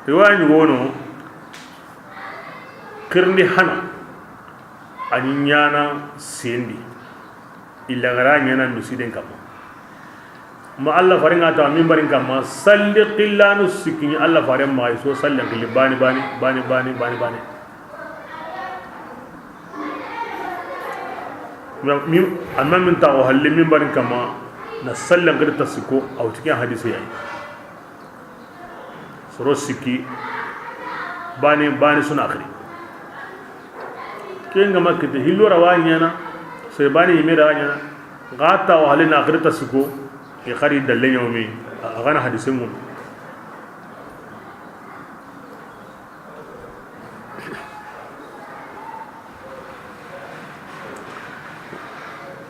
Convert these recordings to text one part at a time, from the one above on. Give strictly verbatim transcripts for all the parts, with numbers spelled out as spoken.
Riwaya ɲi gono, xirindi hana, a ɲi ɲaana sendi, illa ga ra ɲaana misiden kamma. Ma Allah faren ga ta minbarin kamma, salli xillanu sikki ɲi Allah faren ma, i so sallen xilli bani, bani, bani, bani, bani, bani. Min, amma min ta o halle minbarin kamma, na sallen xiri ta sikko, a wuti ken hadise ya yi. Soro sikki, bani, bani suna xiri. Ken ga ma kite, hillo ra wa ɲaana, sere bani yime ra wa ɲaana, ga ta wa halle na xiri ta sikko, i xari dalle ɲawmi, a, a ga na hadise mun.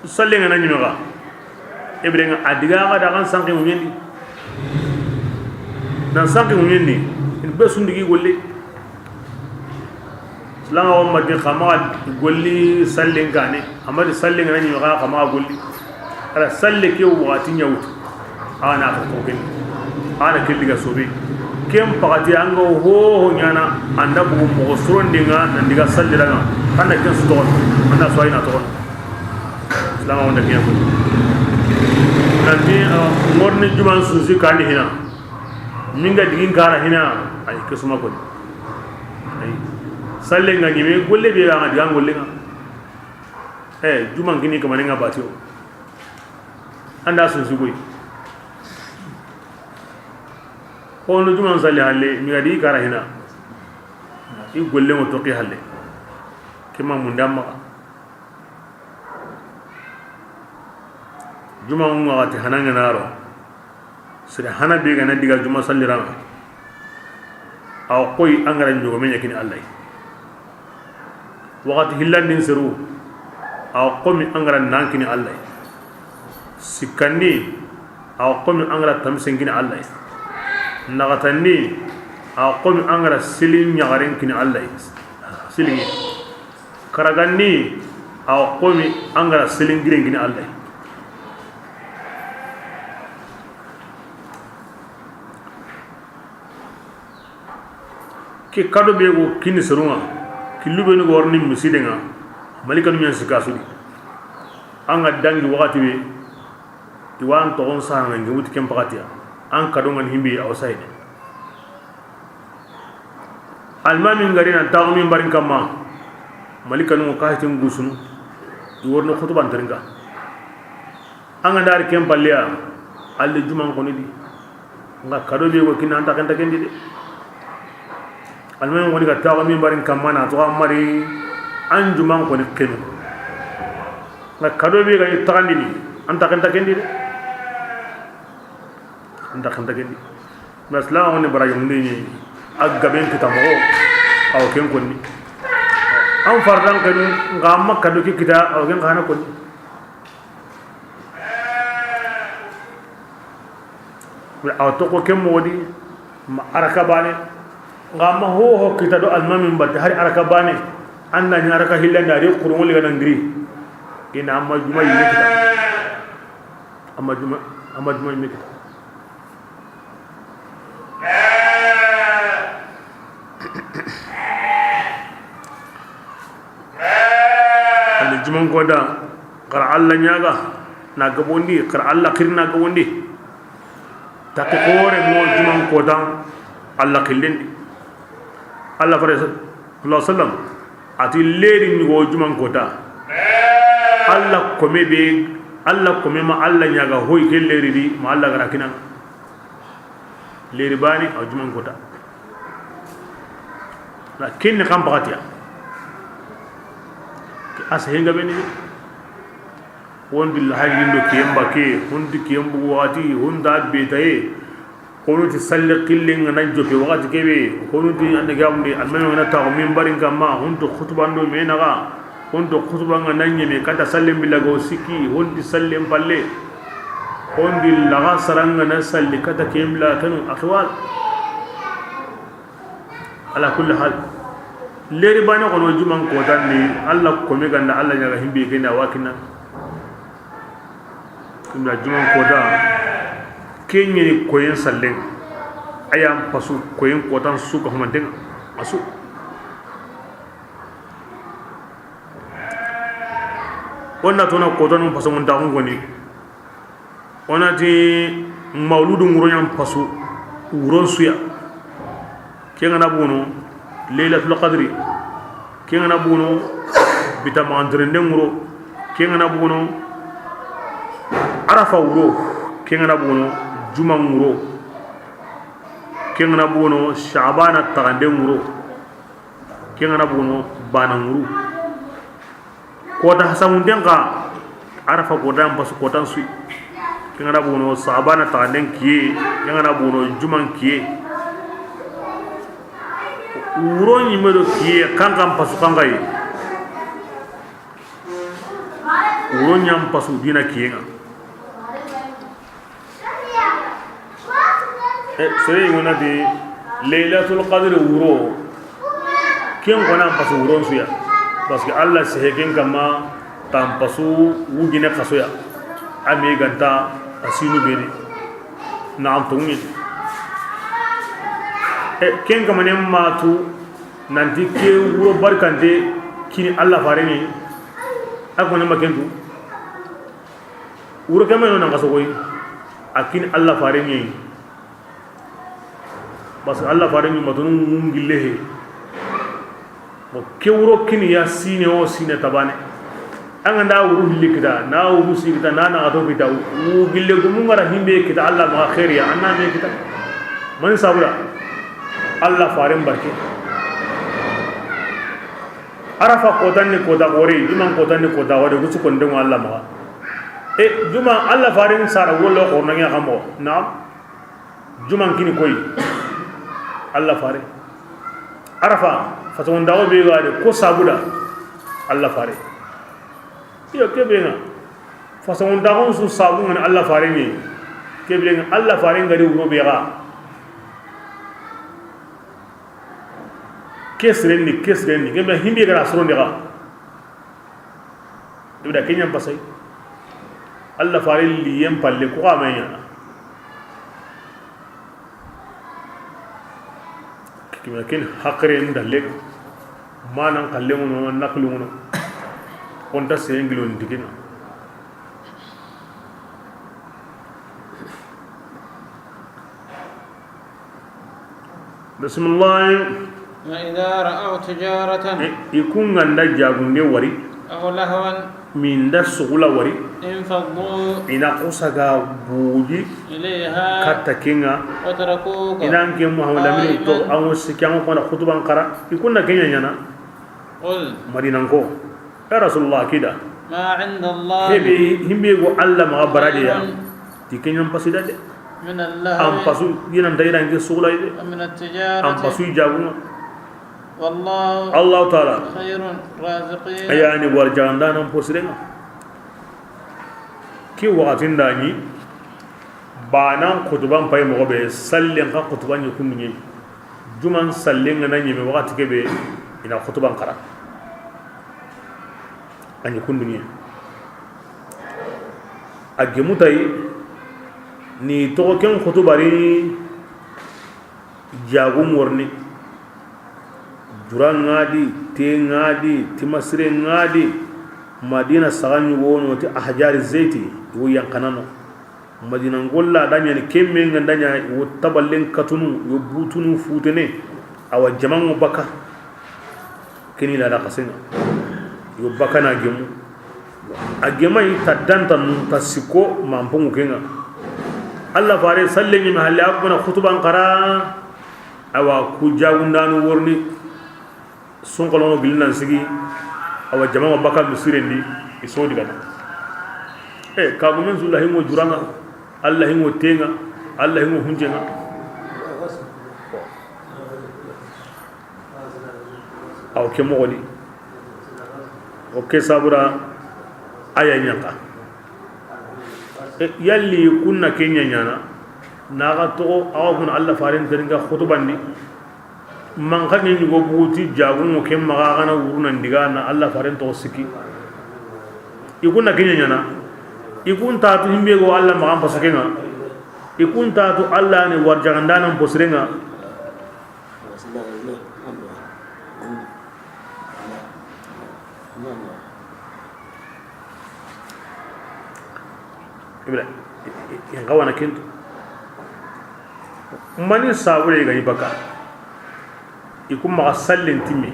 Sallen ga na ɲime ga, i bire ŋa a diga ga da, a ga na sanki ŋuɲendi. Na sanki ŋuɲendi, i be sundigi golle. Silama o ma di xa maxa golli sallen kaane, amma di sallen ga na ɲime ga, xa maxa golli. Ala salle ke waxati ɲa wutu. A na ko ken, a na ke diga sobe. Ken paxati an ga ho ho ɲaana, an da bugu moxo soronde ŋa, nan diga sallira ŋa, an da ken su toxo, an da su a yi na toxo. Silama wonda ke ko. Nanti, ah, ŋorni juman sunsi kandi hina. Min ga digin kara hina, ay ke suma ko. Ay. Sallen ga ɲime, golle be ga ŋa diga golle ŋa. Eh, juman kini kamani ŋa batiyo. An da su sugoy. Xono juman salli halle, mi ga di kara hina. I golle mo toxi halle. Kema munda maxa. Juma ŋa waxati hana ŋa na ro. Sere hana be ga na diga juma sallira ŋa, a wa xoyi an ga ra ɲogome ɲa kini Allah. Waxati hillandin seru, a wa xomi an ga ra nan kini Allah. Sikkandi, a wa xomi an ga ra tamsen kini Allah. Naxatandi, a wa xomi an ga ra silin ɲaxaren kini Allah. Silin. Karagandi, a wa xomi an ga ra silin giren kini Allah. Ke kado be go kini serun ŋa, killu be ni go warni misiden ŋa, malikanu ɲa sika sudi. An ga dangi waxati be, i wa an toxon sahana ngi wuti ken paxatiya. An kado ŋa ni himbi a wa sayde. Almamin gari nan taxu minbarin kamma, malikanu kahitin gusunu, i worno xutuban terinka. An ga dari ken palliya, alli juman koni di. Nga kado be go kinna an ta kenta kendi de. Almamin koni ga taxu minbarin kamma na to amari an juman koni kenu. Nga kado be ga ni taxandini, an ta kenta kendi de. An ta kenta kendi. Mais silama woni baraji mundi ni, a gaben kita moxo, a wa ken konni. An fardan kenu, nga amma kado ke kita, a wa ken xana konni. A wa toxo ken moxo di, ma araka bane, nga amma ho ho kita do almamin batte, hari araka bane, an na ni araka hillandi, a ri xurun woli ga na ngiri, ina amma juma yime kita. Amma juma, amma juma yime kita. Ani juman koda, xara Allah ɲaga na gabondi, xara Allah xiri na gabondi. Taki xore mo juman koda, Allah xillendi. Allah fare sallallahu alaihi wasallam ati leri ni go juman koda. Allah kome be, Allah kome ma Allah ɲaga hoy ke leri di, ma Allah gara kinan. Leri bani a juman kota. Na kinni kan pakatiya. Asa henga beni. Wondi la hajin do kiyemba ke, wondi kiyembu wati, wonda betaye. Kono ti salli killing na jope wakati kebe, kono ti ande gamdi almeme na tawo minbarin kamma, honto khutbando menaga. Honto khutba nga na ɲeme kata sallen billago sikki, honti sallen palle. Hondi laga saranga na salli kata kembila kanu akhwal. Ala kulli hal. Leri bane kono juman kotandi, Allah kome ganda, Allah ɲaga himbe genda wakina. Kunda juman kota, kenyeni koyen sallen. A yan pasu koyin kotan su ga humanten ŋa a su. O na tona kotanu pasu mun taxun koni. O na ti mawludu ŋuro yan pasu wuron su ya. Ken ga na bono Laylatul Qadri. Ken ga na bono bita maxantirenden ŋuro. Ken ga na bono Arafa wuro. Ken ga na bono juma ŋuro. Ken ga na bono Shabana taxanden ŋuro. Ken ga na bono bana ŋuru. Kota hasamunden xa, Arafa kota yan pasu kotan su yi. Ken ga na bono Shabana taxanden kiye. Ken ga na bono juman kiye. Wuro ɲimme do kiye, kankan pasu kankayi. Wuro ɲan pasu dina kiyen ŋa. E, sere yi ŋo na ti Laylatul Qadri wuro. Ken xo na pasu wuron su ya. Parce que Allah sehe ken kama tan pasu wujine xaso ya. A me ganta a sinu beni. Na an tongi. E, ken kama ne matu nanti ke wuro barkante kini Allah fare ni. A ko ne ma ken tu. Wuro ke ma no nan xaso koyi. A kini Allah fare ni. Parce que Allah fare ni matunu ngille he. Bon, ke wuro kini ya sine o sine tabane. An ga nda wuru hilli kita, na wuru si kita, na na to kita, wu gille gumu ngara himbe kita Allah ma khairiya, an na me kita. Man sabura Allah faren barke. Arafa kotan ni kota gore, juman kotan ni kota gore, gusu konde mo Allah ma. E, juma Allah faren sara wolo ko na ya kamo. Na. Juman kini koyi Allah fare. Arafa, fasoŋon daxo be ga de ko sabuda Allah fare. Iyo, ke be ŋa fasoŋon daxon su sabu ŋa ni Allah fare ni. Ke be ŋa Allah fare ŋa di wuro be ga. Ke siren ni, ke siren ni. Ke be himbe ga soro ndi ga. Ibda kenyan pasay. Allah fare liyen palle ko xa ma ɲana. Kima ken hakre ndalle. Manan kalle ŋono, naklu ŋono. Konta sengilo ndigina. Bismillah. وإذا رأوا تجارة. I kun ga nda jagunde wari. أو لهوا. Minda sugula wari. انفضوا. I na xusa ga buji. إليها. Katta ken ŋa. وتركوك. I na an ke Muhammad Aminu to قائما. An wo sikki an ko na khutuban xara. I kun na kenya ɲana. قل. Madinanko. Ya Rasulullah, kida. ما عند الله. Hebe, himbe go Allah ma baraje ya. خير. Ti kenyan pasida de. من اللهو. An pasu yinan da yiran ke sugula de. ومن التجارة. An pasu jagunga. والله. Allah Taala. خير الرازقين. Ayani warjanda nan posirenga. Ki wakatin da ni. Banan khutuban pay moxo be, sallen xa khutuban ɲi kundu ɲi. Juman sallen ga na ɲeme waxati ke be, i na khutuban xara. A ɲi kundu ɲi. A gemu tay ni toxo ken khutubari. Jagu morni. Jura ŋa di, te ŋa di, timasire ŋa di. Madina saga ɲugo no ti ahjari zeyti, wo yankanano. Madina ngolla da ɲani kemme nga da ɲa wo taballen katunu, yo butunu futene. Awa jamango baka. Keni la da kasenga. Yo baka na gemu. A gemai ta dantanu ta sikko mampongu kenga. Allah fare salle ɲime halle a kuna khutuban xara. Awa ku jagundanu worni. Sunkalongo gilli nan sigi. Awa jamaŋo baka misiren di. I sodi gana. E kagumen su lahingo juranga. Allah hingo tenga. Allah hingo hunjenga. Aw ke moxoni. O ke sabura. Aya ɲanka. E, yalli kunna kenya ɲana. Naga toxo awa kuna Allah faren teringa khutubandi. Man xa ɲi ɲugo buguti jagungo ke maxa gana wuruna ndiga na Allah faren toxo sikki. I kunna kenya ɲana. I kun tatu himbe go Allah maxa pasu kenga. I kunta tu Allah ni warjagandanan bosirenga. Ibra, in kawana kintu. Mani sabure ga ibaka. I kuma ga sallen timme.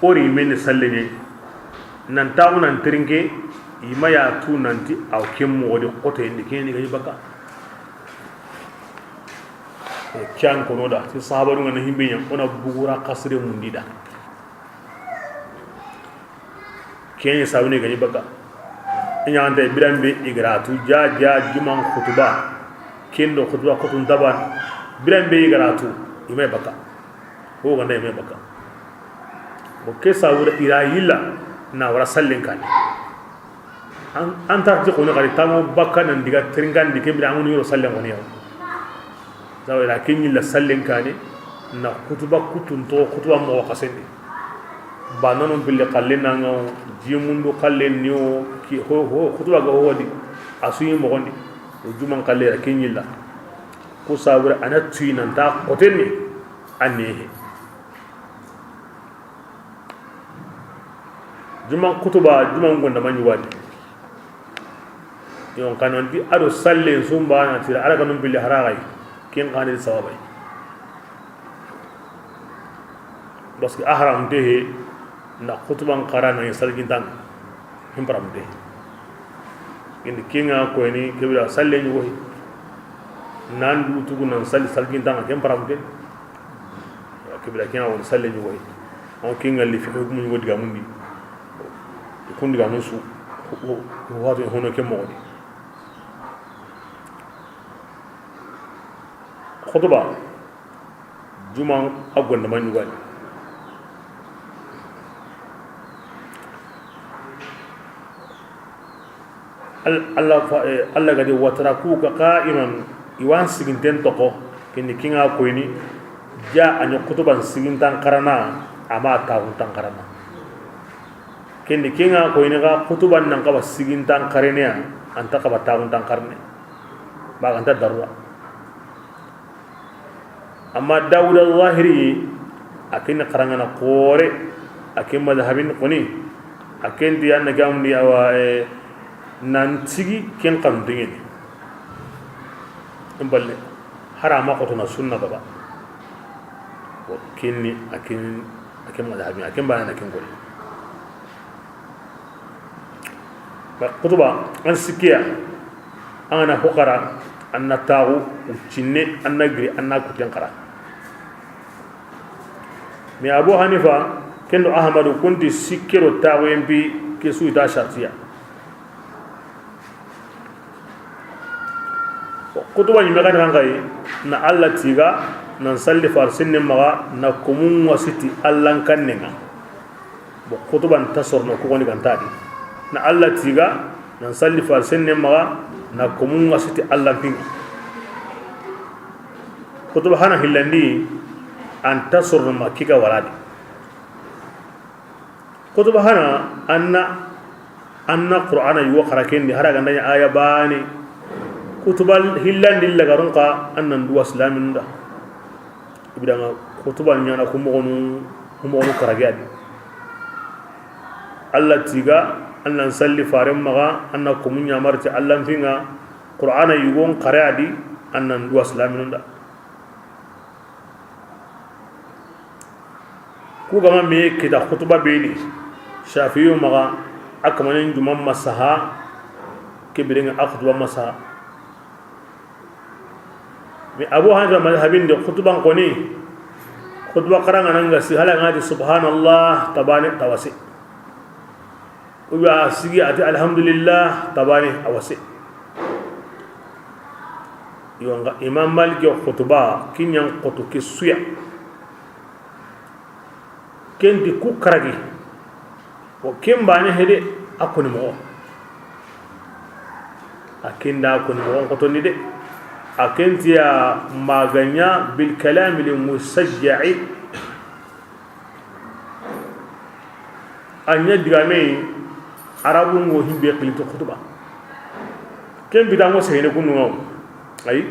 Ori men sallen ne. Nan tawo nan trinke. I ma ya tu nanti aw kemmo wodi koto indi keni ga ibaka. Kyan kono da ti sahabaru ngana himbe nya ona bugura kasre mundida. Keni sabuni gani baka. Inya ante birambe igratu ja ja juman khutuba. Kendo khutuba khutun taban. Birambe igratu imay baka. Ho ganda imay baka. Bo ke sabura ira yilla na wara sallen kani. An, an tarti kono kadi tamo bakka nan diga tringandi ke bira amunu yoro sallen woni yaw. Zawo ila kinyi la sallen kani na kutuba kutun to kutuba mo kasendi. Ba nanon bille kallen nanga jimundu kallen niyo ki ho, ho kutuba ga hodi asuyi mo gondi. O juman kalle ra kinyi la. Ku sabura ana tuyi nan ta kotenni anne he. Juman kutuba, juman gonda ma ɲugandi. Yon kanonti ado sallen sumba na tira ala kanun billi haragai. Ken kani sababay. Parce que a haram te he na kutuban qara na salgintan. Him param te. Indi kinga ko ni kebira sallen ɲugo he. Nan du tugu nan sal salgintan ken param te. Kibila kina woni salle ɲugoy. On kinga li fi hukumu ɲugo diga mundi. Kun diga mun su. Wato hono ke mo di. Khutuba. Juman a gonda ma ɲugani. Al-, Allah fa-, eh, Allah gadi: "Wa tarakuka qa'iman", iwan siginten toko, kini kinga koyni, ja ani kutuban sigintan karana, ama taxuntan karana. Kini kinga koyni ga kutuban nan kaba sigintan karene, anta kaba taxuntan karene. Ba ganta darura. Amma Dawuda Zahiri, a ken xarangana xoore, a ken madhabin xoni, a ken di anna gamundi awa, eh, nan tigi ken xanu dingeni. Mballe, harama xotona sunna baba. Wa kinni a ken, a ken madhabin, a ken bana na ken gol. Ba kutuba, an sikkiya, an gana hokara, an na taxu, uccinne, an na giri, an na kuten xara. Mais Abu Hanifa, kendo Ahmadu, kunti sikkero taxu yempi, ke su ita shartiya. Kutuba ɲime gani kan xayi, na Allah tiga, nan salli far sinne maxa, na komun wasiti Allah kanne nga. Bo kutuban ta sorno ku goni ganta di. Na Allah tiga, nan salli far sinne maxa, na komun wasiti Allah pinga. Kutuba hana hillandi, an ta sorno ma kiga waradi. Kutuba hana anna, anna Qur'ana yugo xara kendi, hara ganda ɲa aya bane. Kutuba hillandi lagarun ka annan duwa silamin da. Ibidanga kutuba ɲana kumogonu, kumogonu karage adi. Allah tiga, annan salli faren maxa, anna kumu ɲamarti Allah finga, Qur'ana yugon kare adi, annan duwa silamin da. Ku gama me kita xutuba beni, Shafiyu maxa, a kamanen juman masaha, ke birenga a xutuba masaha. Mi Abu Hanifa madhabin de xutuban koni, xutuba karanga nanga si hala ngati subhanallah tabane tawasi. Ou bien a sigi ati alhamdulillah tabane awase. Yo nga Imam Malik yo xutuba kinyan xutu ki suya. Ken di ku karagi. O ken bane hede a koni mo. A ken da koni mo xotoni de. A ken tiya maganya bil kalam lil musajja'i. A ɲa digame, arabu ngo himbe xilito xutuba. Ken bita ngo sehene kunu ngo. Ayi.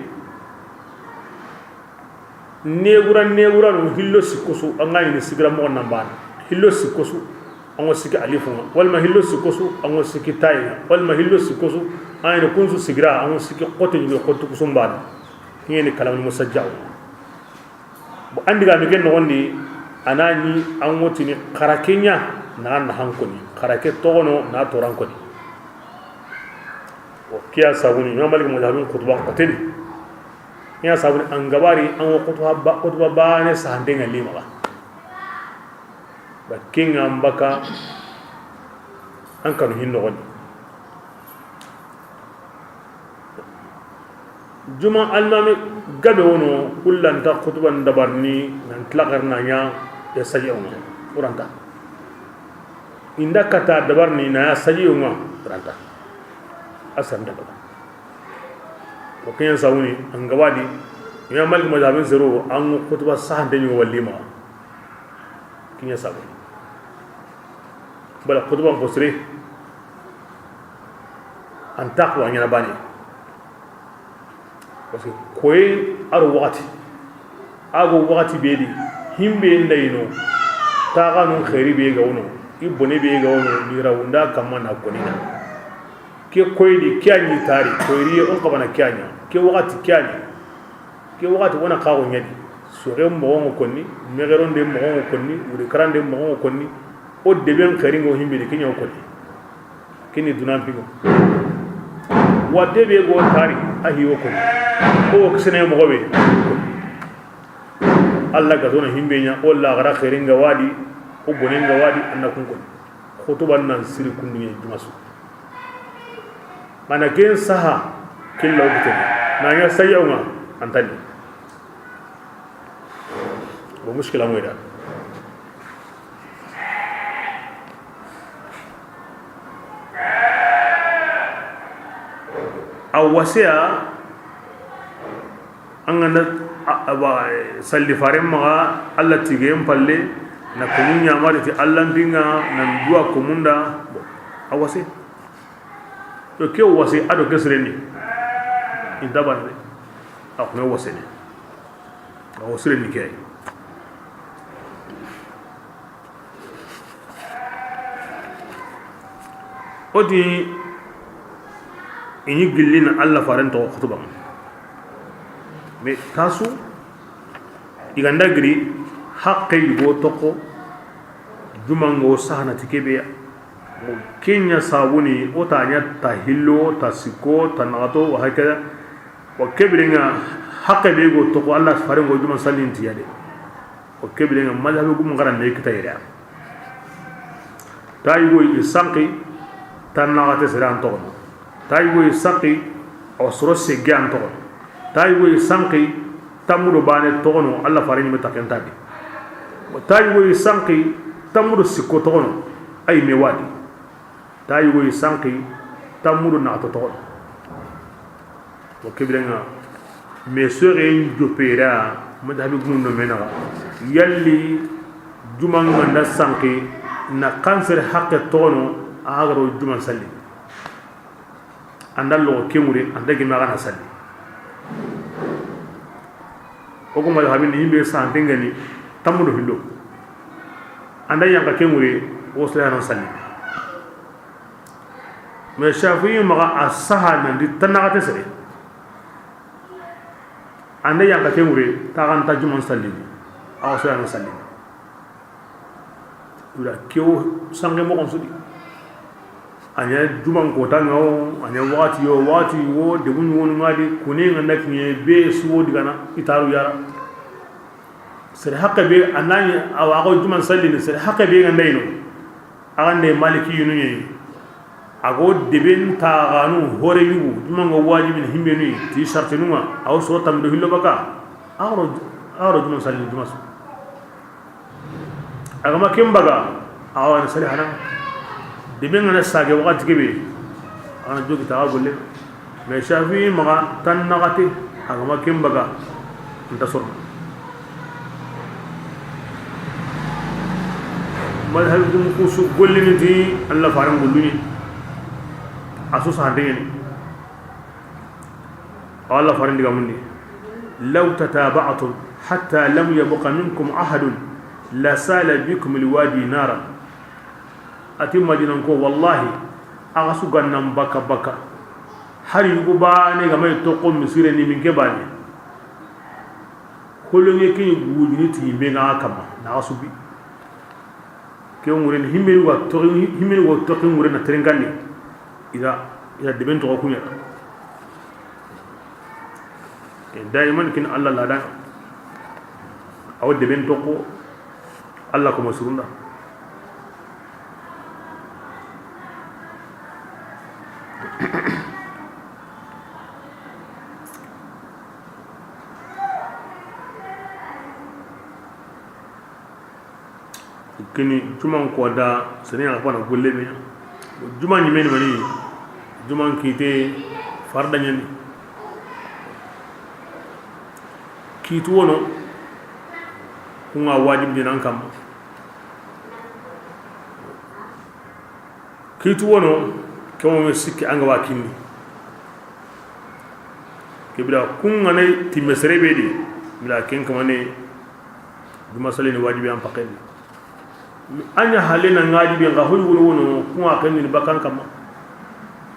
Negura, neguranu, hillo sikko su, an ga ɲini sigira moxo nan bana. Hillo sikko su, an ŋo sikki alifu ŋa. Walma hillo sikko su, an ŋo sikki tayi ŋa. Walma hillo sikko su, an ga ɲini kun su sigira, an ŋo sikki xote ɲugo, xote ku su n bana. Kiɲeni kalamul musajja'u. Bon, an digame ke noxondi, a na ɲi an ŋo tini xara ke ɲa, na naxan koni. Xara ke toxono, na toran koni. O kiya sabuni, Imam Malik mazhabin xutuba xoteni. Kiya sabuni, an gabari, an ŋo xutuba ba-, xutuba bane sahante ŋa limaxa. Ba kinga mbaka, an kanu hin noxondi. Juma almami gabe wono, kullanta xutuban dabarni, nan tilaxar na ɲa ya saji o ŋa, uranta. Inda kata dabarni na ya saji o ŋa, uranta. Asan dabar. O kiɲa sawuni, an gabadi, Imam Malik mazhabin sero, an xutuba sahante ɲugo walima. Kiɲa sabu. Bala xutuban fo sire. An taqwa ɲana bane. Parce que koye a ro waxati. A go waxati be di. Himbe ndayino. Taxanun xeeri be ga wono. I bone be ga wono. Ni rawunda kamma na konina. Ke koydi, ke a ɲi tari, koyriye, on xabana ke a ɲa. Ke waxati, ke a ɲa. Ke waxati, wona xaxo ɲadi. Soxe moxo ŋo konni, mexeronde moxo ŋo konni, wuri karande moxo ŋo konni, o deben xeringo himbini, ke ɲa o konni. Kini dunan pigo. Wa debe go tari, a hi o konni. O kisene moxo be. Allah ga tona himbe ɲa, o laxara xeringa wadi, o bonenga wadi, anna kun konni. Xutuban nan siri kunduɲe jumasu. Mana ken saha, ken law bitene. Na ɲa sayaw ŋa, antani. Bo muskila moy da. A wasiya, an ga na, a, a, ba, salli faren maxa, Allah tigen palle, na komun ɲamari ti Allah ndinga, nan duwa komunda, bon, a wase. To ke wase, a do ke sireni. Inta bana de. A xune wasene. A wasireni ke. O ti, i ɲi gilli na Allah faren toxo xutuba. Mais tasu, i ga nda giri, haqqe yigo toxo, jumango sahana ti kebe ya. Ken ɲa sabuni, o ta ɲa ta hillo, ta sikko, ta naxato, wa hakada. Wa kebirenga, haqqe be go toxo, Allah farengo juman sallintiya de. O kebirenga madhabi gum ngara ne kita yere. Ta yigo yi sanki, tan naxate sere an toxono. Ta yigo yi sanki, o soro segge an toxono. Ta yigo yi sanki, tammudo bane toxono, Allah fare ɲime takentadi. Ta yigo yi sanki, tammudo sikko toxono, ay me wadi. Ta yigo yi sanki, tammudo naxato toxono. O kebirenga, me soxen jopera, madhabi gumun do menaga. Yalli, jumanga nda sanki, na kansere haqqe toxono, a garo juman salli. Anda loxo ke ŋure, anda geme a ga na salli. O ko madhabi ni yimbe sante ngani, tammudo hillo. Anda yanka ke ŋure, o sere a na salli. Mais Shafi'i maxa a saha nan di tan naxate sere. Anda yanka ke ŋure, taxanta juman sallini. Awa so yana sallini. Ula kewo sange moxon sudi. A ɲa juman kota ŋa wo, a ɲa waxati yo, waxati wo, debu ɲugonu ŋa di, kune ŋa nda kiɲe be suwo digana, i taru yara. Sere haqqe be, a na ɲi, awa, a xo juman sallini, sere haqqe be ga ndayino. A ga nde Maliki yinu ɲi. A go deben taxanu hore yugu, jumanga wajibini himbenu yi, ti sartinu ŋa, a wo soro tammi do hillo baka, a xoro, a xoro juman sallini jumasu. A ga ma ken baga, a wa ni sali hana. Debe ŋa na sage waxati kebe, a na jogi taxa golle. Mais Shafi'i maxa tan naxate, a ga ma ken baga, nta soro. Madhabi gum kusu gollini ti Allah faran golluni. A su sahante ɲeni. Alla faaren digamun di, "Law tataba'tum hatta lam yabqa minkum ahadun lasala bikumul wadi nara." A ti Madinanko, wallahi, axa su ga na n baka baka, hari yugo baane ga ma i toxo misire ni min ke baane. Xolonŋe ke ni gujini ti yinbe ŋa kamma, na axa su bi. Ke ŋure ni, himmeni wa toxi, himmeni wa toxi ŋure na terenkandi. Ida, ida deben toxo kuɲa. Daiman kin Alla lada. Awa deben toxo Alla ko masurunda. Kini juman ko da sene ya bana golle be. Juma ni meni mani? Juman kite farda ɲani. Kitu wono, ku ŋa wajib dinan kam. Kitu wono, ke mo me sikki an ga wa kinni. Ke bira ku ŋa ne timme sere be di, bila ken kamane juma sallini wajibi an pakendi. A ɲa halle na ŋa di be ŋa hoy wono wono, ku ŋa kendi ni bakan kamma.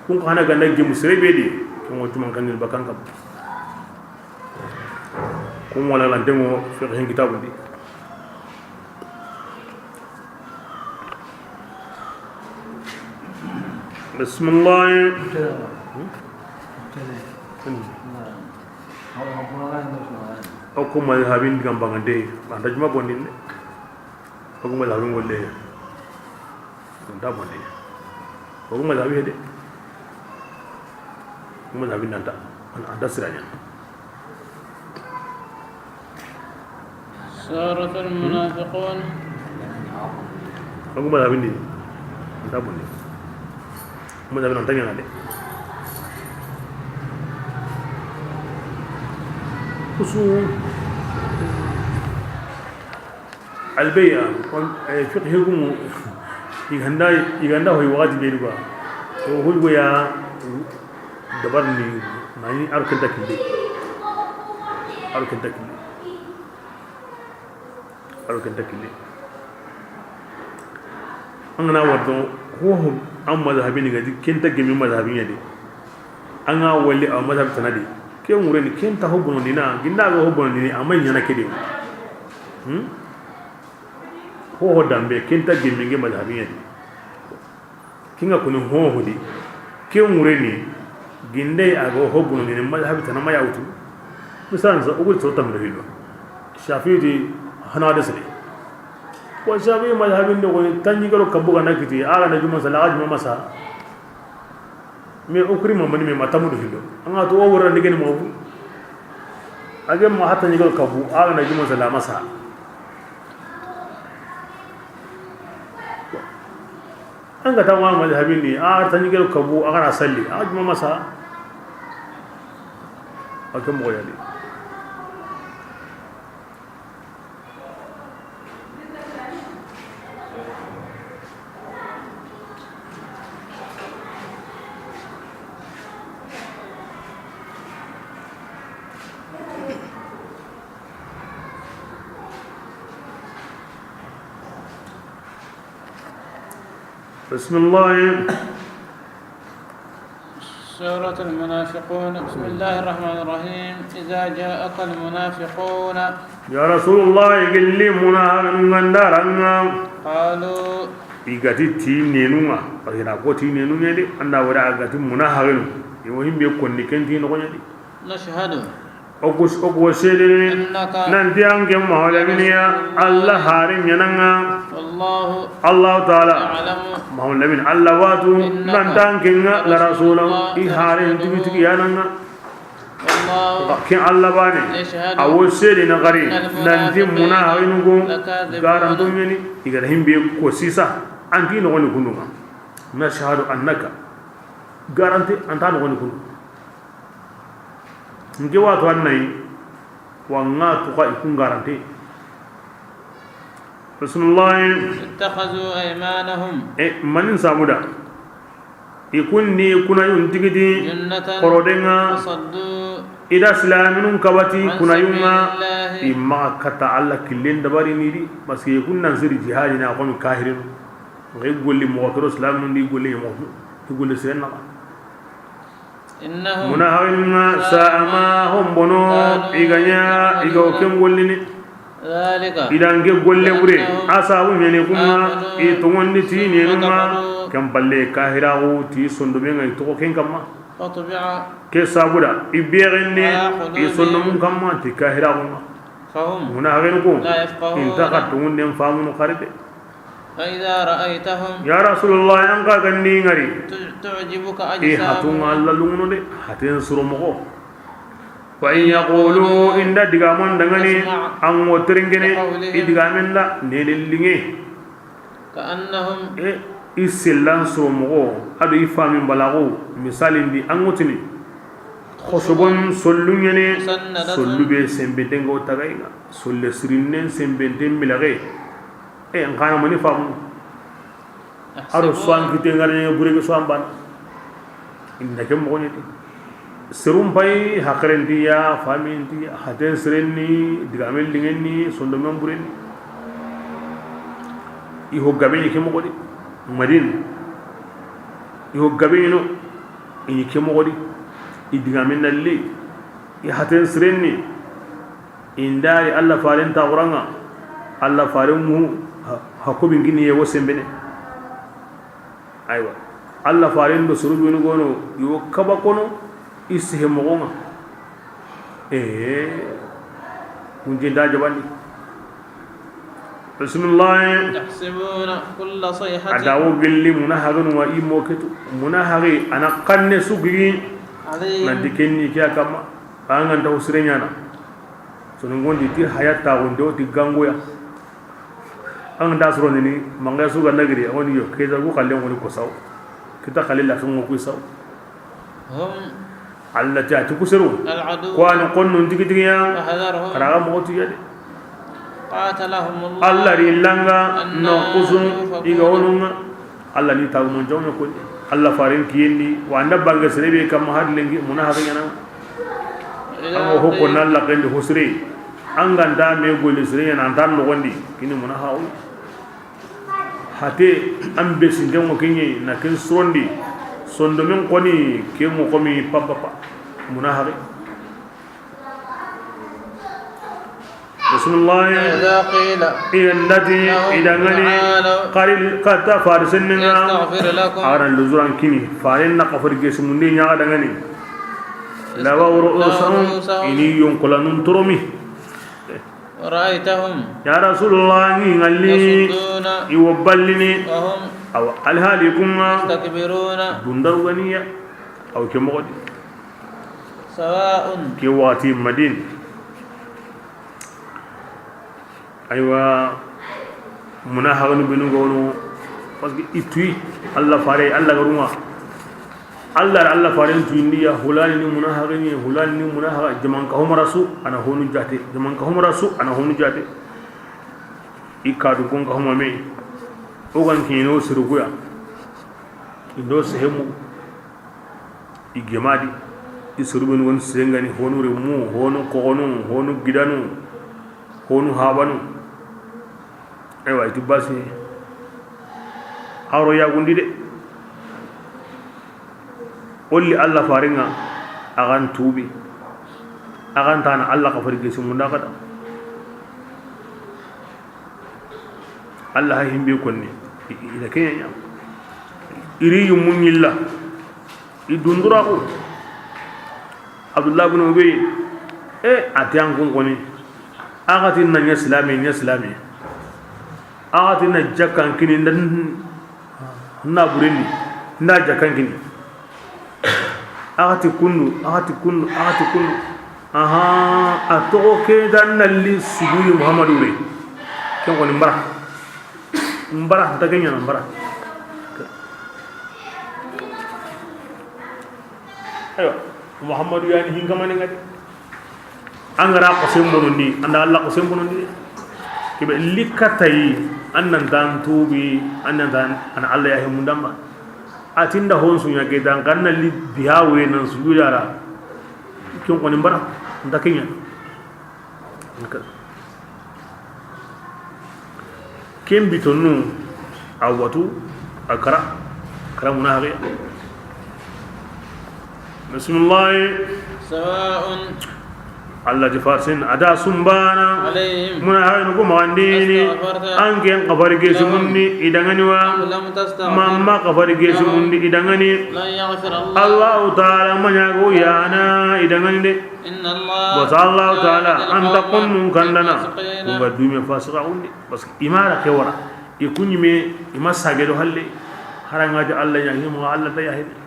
Ku ŋa hana ganda gemu sere be di, ke mo juma kendi ni bakan kamma. Ku ŋa wala lan demo fiqhin kitabu di. Bismillah. O ku mazhabin digan bangande, anta juma bondin de. O ku mazhabin golle, anta bondin. O ku mazhabi de. O ku mazhabin anta, anta siraɲa. Suratul Munafiqun. An kuma labindi. An ta bunni. Kuma labindi an ta ɲana de. Kusu. Albeya, fiqhi gumu. Iganda, iganda hoy wakati be duga. To hoy goya. Dabar ni, nani arkan takille. Arkan takille. Arkan takille. An ga na wardo, ho ho, an mazhabi ni ga di, ken ta gemi mazhabi ɲa de. An ga wali a mazhab tana de. Ke ŋure ni, ken ta ho bono ni na, ginda ga ho bono ni, a ma ɲana ke de. Hmm? Ho ho dambe, ken ta gemi nge mazhabi ɲa de. Kinga kuni hoho di. Ke ŋure ni. Ginde a ga ho bono ni mazhabi tana ma ya wutu. Misalan sa, ugu to tamdo hillo. Shafi'i di hana da sire. Ko Shafi'i mazhabin do ko tanji garo kabu ga na kiti, a ga na juma sala, a juma masa. Me okuri ma mani me matamu do hillo. An ga to o wora ndige ni mo. A ga ma hatta ni garo kabu, a ga na juma sala masa. An ga ta wa mazhabin ni, a ta ni gero kabu, a ga na salli, a juma masa. A ke moxo ya di. بسم الله. سورة المنافقون. بسم الله الرحمن الرحيم. إذا جاءك المنافقون. يا رسول الله، قل لي منافقون دارنا. قالوا. I ga ti ti nenun ŋa, parce que na ko ti nenun ŋa de, an da wara a ga ti munafiqun. Yo himbe konni ken ti no ɲa di. نشهد. O ku, o ku seedene. أنك. Nanti an ke Muhammadu Lamini ya, رسول الله. Alla haaren ɲa na ŋa. والله. Alla Taala. يعلم. Muhammadu Lamini, Alla wa a tu, إنك. Nanti an ke ŋa, لرسول الله. I haaren tigi tigi ya na ŋa. والله. Ken Alla baane. يشهد. A wo seedene xari. إن المنافقين. Nanti munafiqun ko. لكاذبون. Garanto ɲa ni. I ga da himbe ko sisa. An ti no ni kunun ŋa. نشهد أنك. Garanti an ta no ni kunun ŋa. Nke wa to an na yi, wa ŋa to xa i kun garante. Bismillah. اتخذوا أيمانهم. E, manin sabuda. I kun ni kuna yun tigiti. جنة. Xoroden ŋa. فصدوا. I da silaaminun kabati kunayunŋa, i maxa kata Alla killen dabarini di, parce que kun nan siri jihadi na, xo mi kahirinu. Nxa i golli moxo kero silaaminun di, i golli moxo, i golli siren naxa. Munahaxinunŋa sa'a ma hombono i ga ɲa, i ga wo ken gollini. I da nke golle bure, a sabu ɲani kunŋa, i toŋondi ti nenunŋa, ken palle kahiraxu ti sondomenŋa i toxo ken kamma. Ke sabuda i bexenne i sondomun kamma ti kahiraxunŋa. Munahaxinu ku, i nta xa toŋunden famunu xari de. Ya Rasulullah, an xa ga ni ŋari, i hatunŋa Alla lunŋunu de, haten suro moxo. Wa in yaqulu, i nda digamun dangani, an wo terenkene i digamen da, nene linŋe. E, i sellan soro moxo, a do i famin balaxu, misalin di an ŋutini. Xosobon sollu ɲene, sollu be sembenten ga wo tagayinŋa, solle sirinnen sembenten milaxe. E, n xa na mani famu. A do suwan kite ŋarne bure ke suwan ban. I nda ke moxo ɲeti. Serum pay haxerenti ya, faminti, haten sirenni, digamen linŋenni, sondomen burenni. I ho gabe ɲi ke moxo di. Madina. I ho gabe ɲi no. I ɲi ke moxo di. I digamen na li. I haten sirenni. I nda ri Alla faren taxuranŋa. Alla faren mu ha, ha ko bingini ye wo sembene. Aywa. Alla faren do soro benu gono, i wo kaba kono, i sehe moxonŋa. Ee, kunje nda jabandi. Bismillah. يحسبون كل صيحة. A da wo gelli munahaxinu wa i moketu. Munahaxi, a na xanne su gigi. عليهم. Nanti kenni ke a kamma. An ga nta wo sire ɲana. Soninkondi ti haya taxunde wo ti gangoya. An da soro ni, manga su ga na giri, a woni yo, ke da ku xallen woni ko saw. Kita xalila sun ku saw. هم. Alla ta ti ku seru. العدو. Ko an konno tigi tigi ya. فاحذرهم. Karaga mo tu ya de. قاتلهم الله. Alla ri langa. أنى. No kusun. يؤفكون. I ga wonunŋa. Alla ni taguman jawno ko. Alla faren kiyendi. Wa an da bange serebe kamma had lengi munahaxi ɲana. An ga hoko na Alla kendi hosire. An ga nta me golle sire ɲana, an ta noxondi, kini munahaxu. Hate, an be sintenŋo ke ɲi, na ken sorondi, sondomen xoni, ke ŋo xomi papapa, munahaxi. Bismillah. إذا قيل. I ga nda ti, لهم i dangani, تعالوا. Xari kata farisenninŋa, يستغفر لكم. A ga na luzuran kini, faren na xafari gesi munde ɲaga dangani. لووا رؤوسهم. I ni yonkolanun toromi. ورأيتهم. Ya Rasulullah, ni ŋalli. يصدون. I wo ballini. وهم. Awa, alhali kunŋa. مستكبرون. Dundaru ganiya. Aw ke moxo di. سواء. Ke waxati Madina. Aywa, munahaxinu benu ga wono, parce que i tuyi, Alla fare, Alla ga runŋa. Alla, Alla faren tuyindi ya, hulani ni munahaxini, hulani ni munahaxa, jamanka humara su, a na honu jate, jamanka humara su, a na honu jate. I kadu kun ka huma me, o gan kino siruguya, indo sehemu. I gemadi, i sorobenu woni sengani, honu remu, honu koxonu, honu gidanu, honu habanu. Aywa, i ti basi. Aro yagundi de. Olli Alla farinŋa, a gan tubi. A gan tana Alla xafari gesi munda kada. Alla ha himbe konni. I, i, i da kenya ɲa. Iri yumu ɲilla. I dunduraxu. Abdullah bin Ubay, e, a ti an kun koni. A ga ti na ɲa silami, ɲa silami. A ga ti na jakkan kini, nda, na burendi, nda jakkan kini. A ga ti kundu, a ga ti kundu, a ga ti kundu. Aha, a toxo ke da nalli suguri Muhammadu re. Ken koni mbara. Mbara, nta ke ɲana mbara. Ayo, Muhammadu yani hinkamane ngadi. An ga ra ko sembonondi, an da Alla ko sembonondi. Kibe likatayi, an nan dan tubi, an nan dan an Alla ya himundamba. A ti nda hon suɲa ke dan kan na li biha we nan sujudara. Ken xoni n bara, n ta ke ɲa. Ken bitonnu, a watu, a kara, kara munahaxe. Bismillahi. Sawa'un. Allah ti farsin, a da sumbana. Alayhim. Munahaxinu ku maxandini. Astaghfarta. An ken xafari gesi mundi i dangani wa. Am lam tastaghfir. Mamma xafari gesi mundi i dangani. Lan yaghfir Allah. Allahu taala ma ɲago yana i dangani de. Inna Allah. Basa Allahu taala an ta konnun kandana. Kunga dume fasika undi. Parce que i ma ra ke wara. I kuɲime, i ma sage do halle. Haranga ti Allah ya himo, Allah ta ya himo.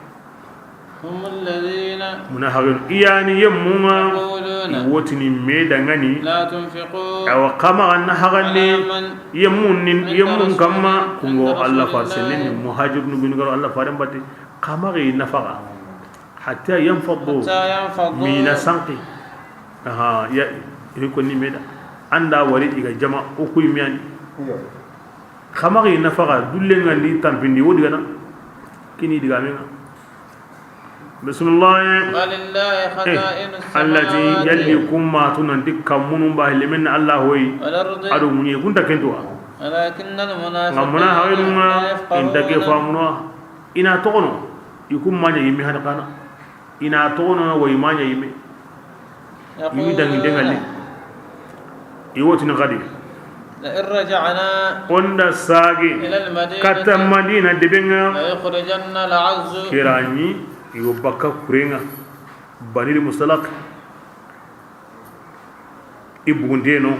Hum alladhina. Munahaxin, i yani yemmunga. Yaquluna. I wotini me dangani. La tunfiqu. Awa xa maxa na haxandi. Ala man. Yemmun nin, inda yemmun kamma. Rasulillahi. Kungo Allah far sennen ni muhajirnu bin garo Allah faren bati. Xa maxa i nafaxa. Hatta yanfaddu. Hatta yanfaddu. Mina sanki. Aha, ya, i ko ni me da. Anda wari i ga jama o kuy miyani. Iyo. Xa maxa i nafaxa, dullen ŋa ndi tampindi, wo digana. Kini digamen ŋa. Bismillah. Walillahi khaza'inu samawati. Allah ti yalli kummatu nanti kammunu ba lemen Allah hoyi. Wal ardi. Ado munye kunta kentuwa. Walakinnal munafiqina. Nga munahaxinu ŋa, la yafqahuna. Inta ke famuno. Ina toxono. I kumma ɲa yimme hada kana. Ina toxono wa i ma ɲa yimme. Yaquluna. I mi dangi dengali. I wotini xadi. La in raja'na. Onda sage. Ila al-madinati. Katta Madina deben ŋa. La yukhrijanna al-a'azzu. Kirani, i wo bakka kuren ŋa. Banil Mustalaq. I bugundeno.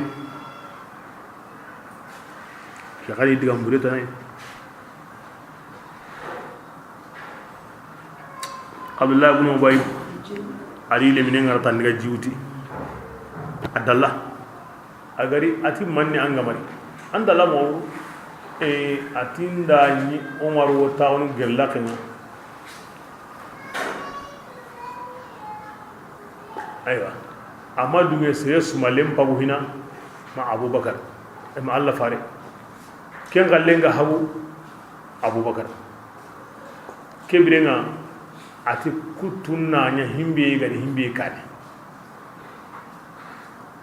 Ke xadi diga mbure tanay. Abdullah ibn Ubay, ari lemine ngara tandiga jiwti. A dalla. A gari, a ti manni an ga mari. An dalla mo, e, a ti nda ni Omar wo taxunu gerla kenga. Aywa. Amma dunge sere sumalen pagu hina ma Abubakar. E ma Allah fare. Ken xallenga hagu Abubakar. Kebirenga a ti kutun na ɲa himbe gani himbe kane.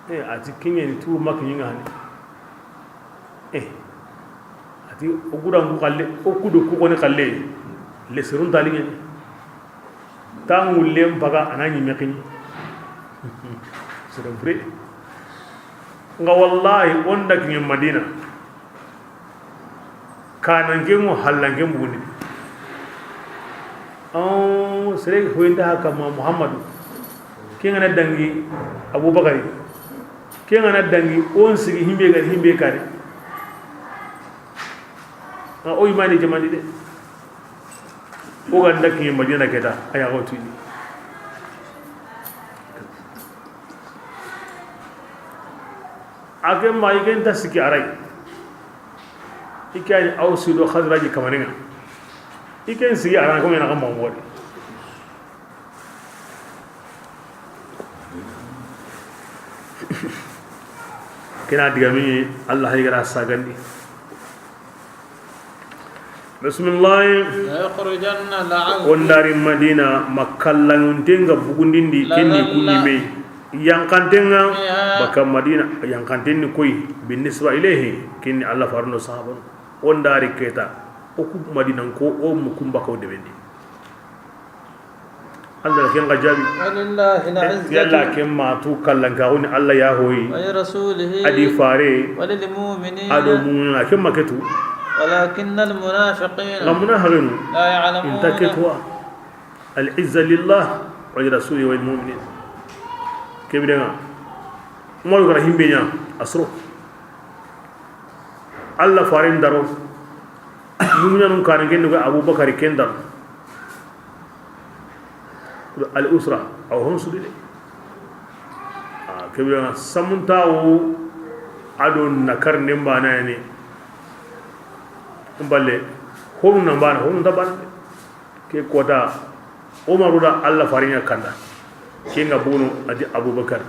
E, a ti kiɲeni tu ma kiɲinga hani. E, a ti o gudan ku xalle, o kudo ku xoni xalle. Le serun taliŋeni. Tangullen paga a na ɲimme xini. C'est vrai. Nga wallahi onda kiɲe Madina. Kananke ŋo hallanke mbugundi. An sere hoyinda haka ma Muhammadu. Ke ngana dangi Abubakari. Ke ngana dangi on sigi himbe gari himbe kare. A o imani jamani de. O ganda ki Madina keta aya go tini. A ke ma i ken ta siki aray. I ke ni Awsi do Xazraji kamaninga. I ken sigi aray ko mena kama wodi. Kena digami Allah hay gara sagandi. Bismillah. La yukhrijanna al-a'azzu. Ondari Madina, ma kallanguntenga bugundindi, kenni kunni me. Yankantenga, fiha. Baka Madina, yankantenni koy, bin nisba ilayhi, kenni Allah faruno sahabanu. Ondari keta, o ku Madina ko, o mukumba ko debendi. Allah ken ga jabi. Walillahi al-izzatu. Yalla ken ma tu kallan ka woni Allah ya hoyi. Wa li rasulihi. Adi fare. Wa lil mu'minina. Ado mu'minina ken ma ketu. Walakinnal munafiqina. Nga munafiqinu. La ya'lamuna. Inta ketuwa. Al-izza lillah wa li rasulihi wa lil mu'minin. Kebirenga. Umaru gara himbe nya asro. Allah faren daro. Mu'minanun kan ken ga Abubakar ken daro. Al usra, aw hon sudi de. A kebe na samunta wo ado nakar ne mbana ne. Mballe honu na mbana honu ta bana. Ke kota Umaru da Allah farinya kanda. Ke nga bono adi Abubakar.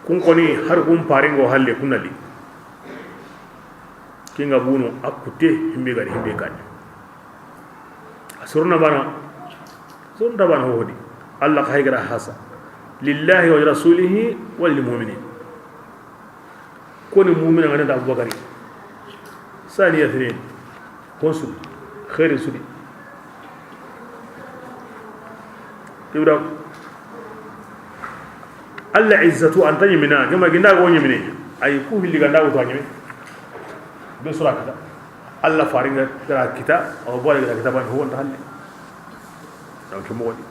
Kun koni har kun paringo halle kunali. Ke nga bono akute himbe gari himbe kani. A suruna bana, suruna bana hodi. Allah ka haygara hasa. لله ولرسوله وللمؤمنين. Koni mumina ngana da Abubakari. Saniya sinin. Konsul. Khairin sudi. Ibra. Alla izzatu anta ɲimina, kema ginda go ɲimine. Ay ku hilli ganda go to ɲime. Be sura kita. Alla faringa gara kita, aw bore gara kita ban ho wonta halle. Donc mo woni.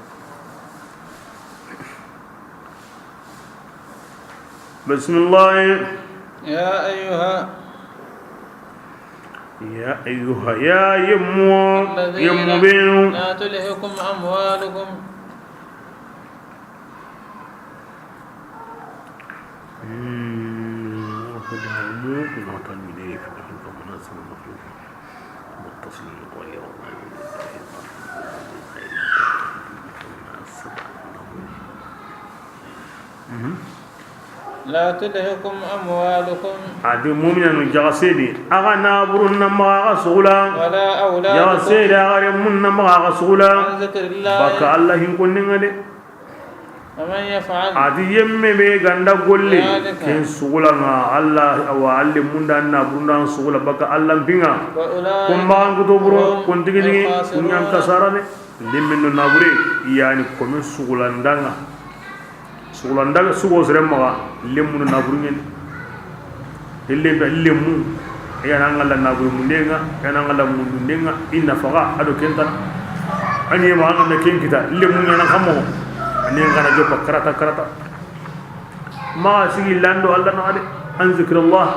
بسم الله. يا أيها يا أيها يا يمو الذين يمو بينو لا تلهكم أموالكم. لا تلهكم أموالكم. A di muminanu jaxasedi, a ga naburun na maxa a ga sugula. ولا أولادكم. Jaxasedi, a ga remun na maxa a ga sugula. عن ذكر الله. Baka Alla hin konninga de. ومن يفعل. A di yemme be ganda golle. ذلك. Ken sugulanga Alla, awa Alla munda naburun da sugula baka Alla mpinga. فأولئك Kun maxa an kuto buro, هم kun tigi tigi, الخاسرون. Kun yan kasara ne. Lemmin no nabure, yani kome sugulandanga. Sugulanda sugo sere maxa, lemmu na naburu ɲeni. Ille be lemmu, yana ngalla naburu mundenga, yana ngalla mundundenga, inna faga ado kentana. Ani ma ngana ken kita, lemmu yana kamo. Ani ngana joppa karata karata. Ma sigi lando Alla na de, an zikrullah.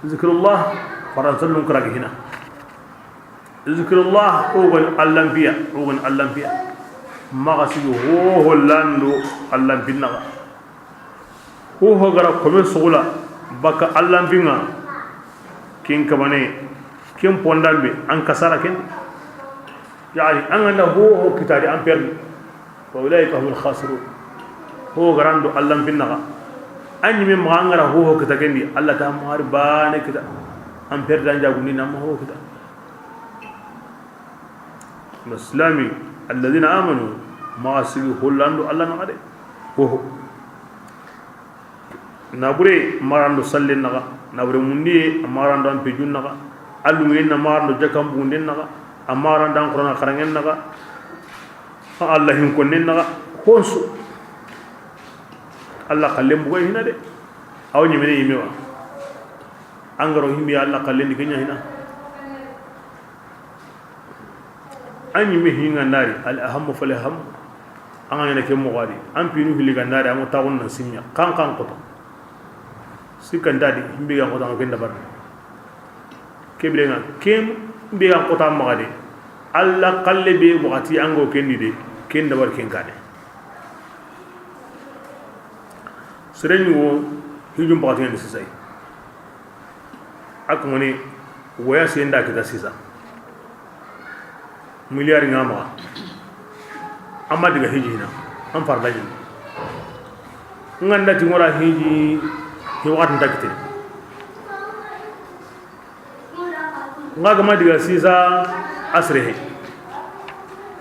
Zikrullah, faransa lun karagi hina. Zikrullah, o gani Allanpiya, o gani Allanpiya. Maxa sigi hoho lando Allanpinnaxa. Hoho gara kome sugula baka Allanpinga. Ken kabane, ken pondambe, an kasara ken. Yani, an ganda hoho kitadi an perdi. وأولئك هم الخاسرون. Ho garando Allanpinnaxa. An ɲime maxa an gara hoho kita kendi, Alla ta maxari bane kita. An perdi an jagundi na ma hoho kita. Islami, الذين آمنوا, maxa sigi hollando Alla naxa de. Hoho. Nabure marando sallen naxa, nabure mundiye marando an pejun naxa, alluyen na marando jakan bugunden naxa, a marando an Qur'ana xarangen naxa, a Alla hin konnen naxa, honsu. Alla xallen bugay hina de. Aw ɲimene yime wa. An garo himbe Alla xallen di kenya hina. An ɲime hinga nari, al ahammu fal aham. An ga ɲana ke moxo di, an pinu hili ga nari, an ŋo taxun na sinya, kan kan kota. Sikkanta di, himbe ga kota, an ŋo ken dabar. Kebire nga, ken be ga kota maxa de. Alla xalle be waxati an ŋo ken di de, ken dabar ken kane. Sere ɲugo, hijum waxati ngani sisay. A ko ngani, woya senda kita sisa. Miliyari nga maxa. Amma diga hiji hina. An farla hiji. Nganda ti ngora hiji, hi waxati nta kite. Nga gama diga sisa asrehe.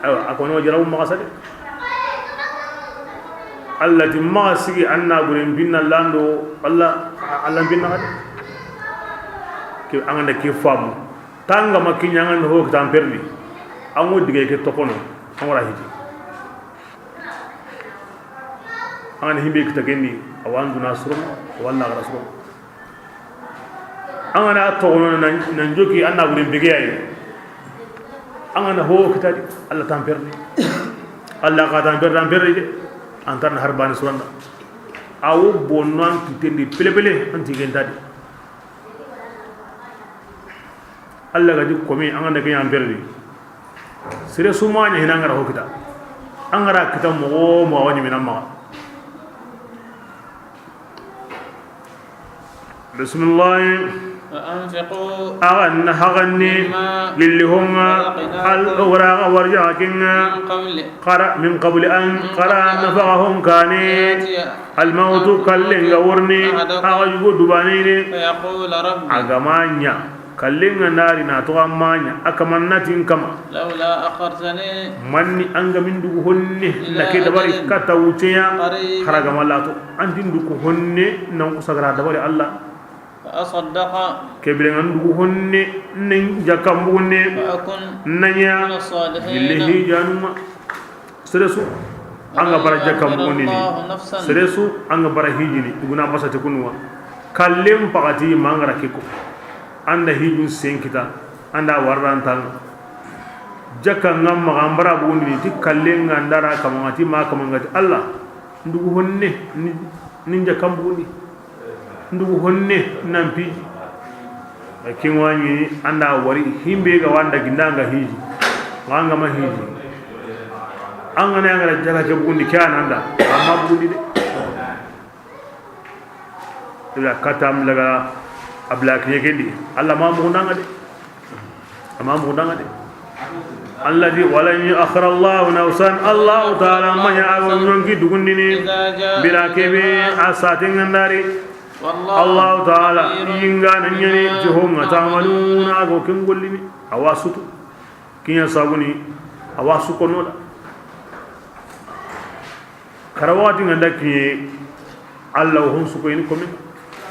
Awa, a kono jarabu maxa sade. Alla ti maxa sigi anna buren binna lando, Alla, Alla binna xade. Ke an ganda ke famu. Tanga ma kinya an ganda ho kitan perdi. An ŋo diga ke tokono, an ŋo ra hiji. An ganda himbe kita kendi, awa an duna suro, awa an laxara suro. An gana togono nan, nan joki an na buren bege yayi. An gana ho kitadi, Alla tan perdi. Alla ka tan perdi, an perdi de. An tan harbani suranda. Awo bonno an kitendi pele pele, an tigentadi. Alla ga di komi, an gana ke an perdi. Sere suma ɲa hina an gara ho kita. An gara kita moxo, moxo ɲimina maxa. Bismillah. وأنفقوا Axa na haxanni مما lilli honga رزقناكم al ogara ga warja kenga. من قبل Xara, min qabli an, من xara قبل أن nafaxa hon kane. يأتي Almautu kallenga worni, أحدكم axa yugo dubanene. فيقول رب Agama ɲa, Kallen ga na ri na toxo a ma ɲa, a kaman na ti n kama. لولا أخرتني Manni an ga ma n dugu honne, إلى na ke dabari أجل kata wucce ya, قريب hara ga ma lato. An ti n dugu honne, na n kusa ga ra dabari Alla. فأصدق Ke bire ŋa n dugu honne, na n jakkan bugunde, وأكن na ɲa من الصالحين gilli hijanun ŋa. Sere su, an ga bara jakkan bugundini. Sere su, an ga bara hijini. I guna basate kunuwa. Kallen paxati ma an ga ra ke ko. An da hijun sen kita, an da warrantan. Jakka ŋa ma an bara bugundini, ti kallen ŋa n da ra kama ŋa ti ma kama ŋa ti Alla. N dugu honne, ni, ni n jakkan bugundi. N dugu honne, na n piji. A kin wa ɲi, an da wari, himbe ga wa n da ginda an ga hiji. Wa an ga ma hiji. An ga na ya n ga ra jakka ke bugundi, ke a na n da. A ma bugundi de. Ila kata am laga abla kiye kendi. Alla ma mugu n da ŋa de. A ma mugu n da ŋa de. Allati, ولن يؤخر الله نفسا, Allahu Taala ma ɲa a ga ɲonki dugundini. إذا جاء Bira ke be أجلها a saten ga n da ri. والله Allahu Taala خبير yinga na ɲani بما ti ho ŋa تعملون. Ta'maluna, a ga wo ken gollini. A wa sutu. Kiɲa sabuni, a wa su kono da. Kara waxati ŋa n da kiɲe, Alla wo hon su ko yi ni kome.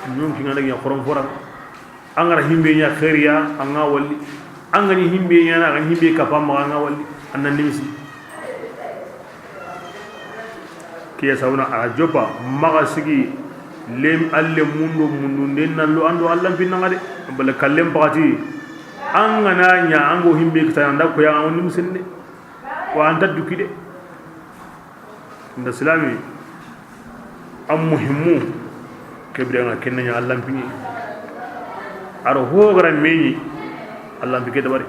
Ɲonki ŋa na ɲa xoron fora. An ga ra himbe ɲa xeeriya, an ga walli. An ga ni himbe ɲa na, an ga himbe kapa ma, an ga walli. An na nimisi. Kiɲa sabuna a ra joppa, maxa sigi, lem, alle mundo, mundo, nden na lo an do Alla n pinna ŋa de. Bale kallen paxati, an ga na ɲa, an ga wo himbe kita, an da ko ya, an wo nimisi n de. Wa an ta duki de. N da silami, an muhimmu, ke bire ŋa ken na ɲa Alla n piɲe. A ro ho ga ra meɲi, Alla n pi ke dabari.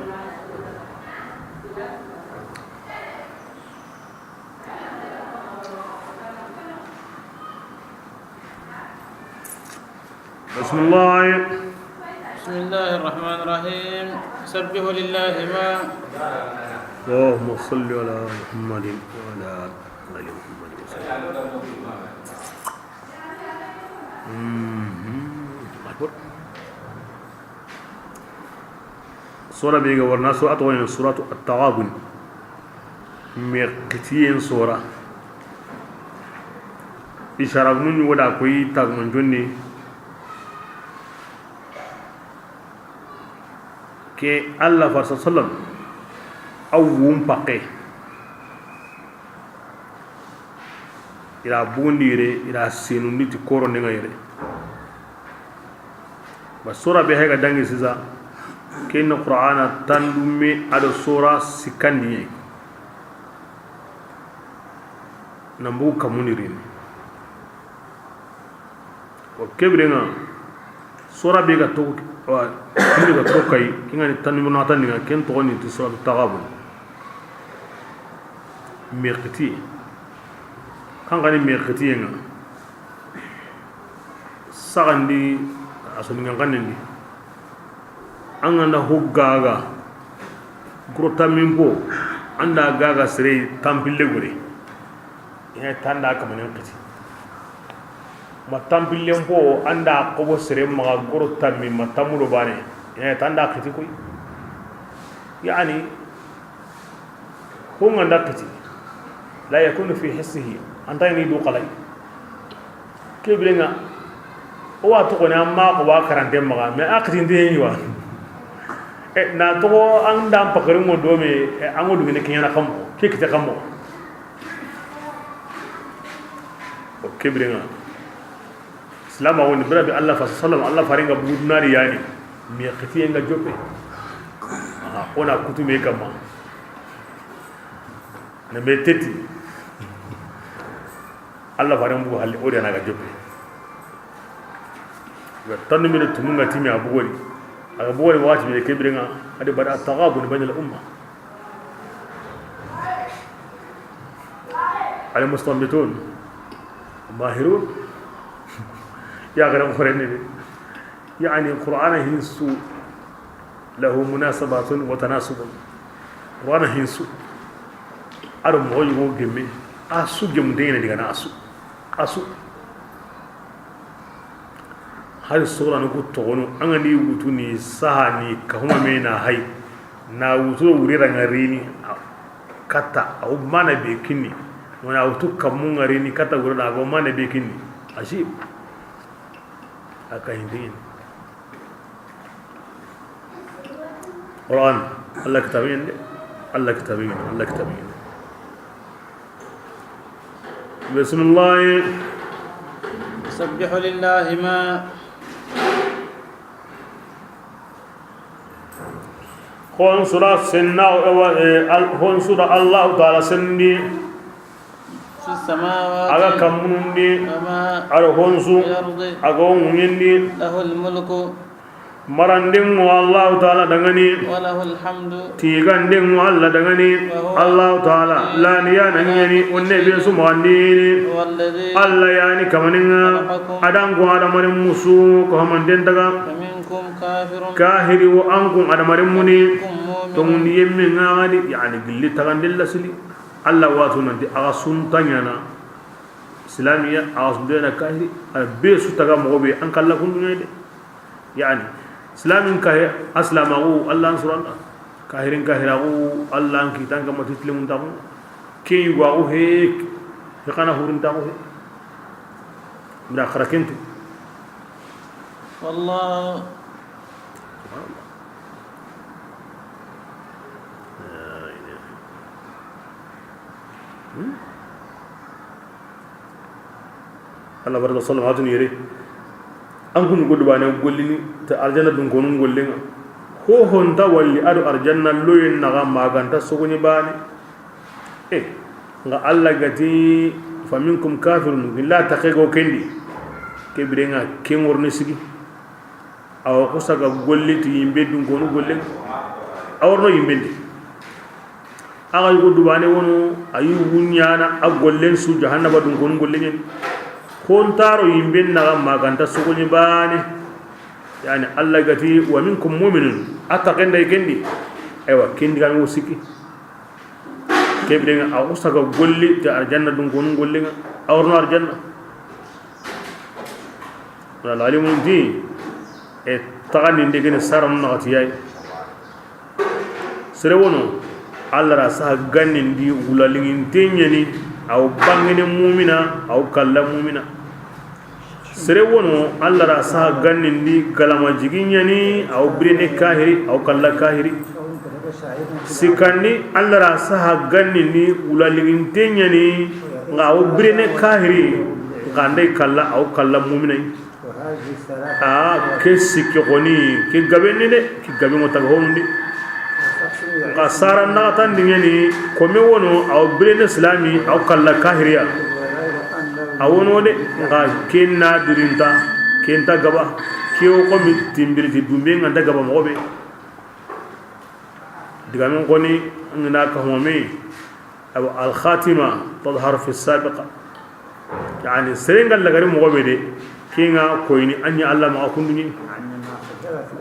بسم الله. بسم الله الرحمن الرحيم. يسبح لله ما اللهم صل على محمد وعلى آل محمد وسلم. مم. أكبر. Sura be ga warna, sura, a toxo ni Suratu At-Taghabun. Me xitiyen sura. Isara mun ɲi wo da koyi tagman jonni. Ke Alla fare sallam, a wun paxe. I ra bugundi yere, i ra senundi ti koro ndenga yere. Ba sura be hay ga dangi sisa, ken Qur'ana tandume a do sura sikkandi ye. Na mbugu kamuni rini. Wa ke bire ŋa, sura be ga to, wa, ke be ga to kay, ke ŋa ni tandume na tandi ŋa, ken toxo ni ti Suratu Taghabun. Me xitiye. Kan ga ni me xitiye ŋa. Saxandi a soni ŋa xannen di. An ga nda ho gaga, goro tammin po, an da gaga sere tampille gore. Ina tanda kamanen xiti. Ma tampillen po, an da xobo sere maxa goro tammi, ma tammudo bane. Ina tanda xiti koy. Yani, Ho ŋa nda xiti, la yakunu fi hissihi, an ta ni du xalay. Ke bire ŋa, o wa toxo ni, amma ko wa karante maxa, mais a xiti nde ni wa. E, na toxo an da pakari mo do me, e, an go dugene kiɲana kammo, ke kite kammo. O ke bire ŋa. Silama woni bira bi Allah fa sallam, Allah faringa bugu dunari yani. Mi xitiye nga joppe. Aha, ona kutume kama. Na me teti. Allah faringa bugu halli odi ana ga joppe. Ga tandu mine tumunga timi a bugori. A ga bugori wakati mine ke bire ŋa. Adi bada taghabun bainal umma. Al mustanbitun mahirun. Ya garam khoreni. Yani Qur'ana hinsu lahu munasabatun wa tanasubun. Qur'ana hinsu. Aro mo yugo gemme. Asu gem dene diga na asu. Asu. Hari sora ni ku toxonu, an ga ni wutu ni saha ni kahuma me na hay. Na wutu wuri ranga rini, a, katta, a wu mana be kinni. Wana wutu kamu nga rini, katta wuri da, a wu mana be kinni. Asi. A ka hindin. Qur'an, Allah kitabe ɲi de. Allah kitabe ɲi, Allah kitabe ɲi. Bismillah. يسبح لله ما Hon sura senna, eh, wa, eh, al-, hon sura Allahu Ta'ala sendi. في السماوات A ga kammunundi. وما A do honsu. في الأرض A ga wo ŋuɲendi. له الملك Marandin ŋo Allahu Ta'ala dangani. وله الحمد Tigandin ŋo Allah dangani. وهو Allahu Ta'ala على laniya كل na ɲani شيء onne be su magandini. هو الذي Allah yani kamaninga. خلقكم Adan ko adamaren musu ko hamanten taga. فمنكم كافر Kahiri wo an kun adamaren muni. ومنكم مؤمن Tongundi yemme ŋa di, yani gilli tagandilla sili. Allah watu nanti a ga sunta ɲana. Islamiya a ga sunta ɲana kahiri. A be su taga mogo be an kalla kunduɲa de. Yani, Islamin kahe, aslamaxu, Allah an suranda. Kahirin kahiraxu, Allah an kitan kama titlemuntaxu. Ke yugaxu he, he xana hurintaxu he. Mira xarakentu. والله. Hmm? Allah barka sallam hatun yere. An kun godu bane gollini ta arjanna dun konun gollenga. Ho honta walli ado arjanna loyen naga maganta sogoni bane. Eh, nga Allah gati, "Faminkum kafirun," illa taqego kendi. Ke birenga ke ngorni sigi. Awa xusa ga golli ti yimbe dun konu gollen. A worno yimbendi. A ga yugo dubane wono, a yugu ɲana a gollen su jahannaba dun konu gollen. Kontaro yimben naga maganta sogoɲe bane. Yani Allah gati, "Wa minkum mu'minun." A taqenda kendi. Aywa, kendi ga mo sikki. Ke birenga a xusa ga golli ti arjanna dun konu gollenga. A worno arjanna. Wala alimun di, e, taxandinde gene saranu naxati yayi. Sere wono, Allah ra saha gannindi wulalinginten ɲani, aw bangene mumina, aw kalla mumina. Sere wono, Allah ra saha gannindi galama jigi ɲani, aw birene kahiri, aw kalla kahiri. Sikandi, Allah ra saha gannindi wulalinginten ɲani, nga aw birene kahiri, nga ndey kalla, aw kalla muminay. A ke sikki xoni, ke gabenni de, ke gabe mo taga honundi. Nka sara naxatandi ɲani, kome wono, aw birene silami, aw kalla kahiriya. A wono de, nka ken na dirinta, ken ta gaba, ke wo xomi timbiriti dumbe nga nta gaba moxo be. Digamen xoni, ngina ka home. Awa, al khatima tadhar fi sabiqa. Yani, seren ga lagari moxo be de, ke nga koyini a ɲa Allah maxa kunduɲi.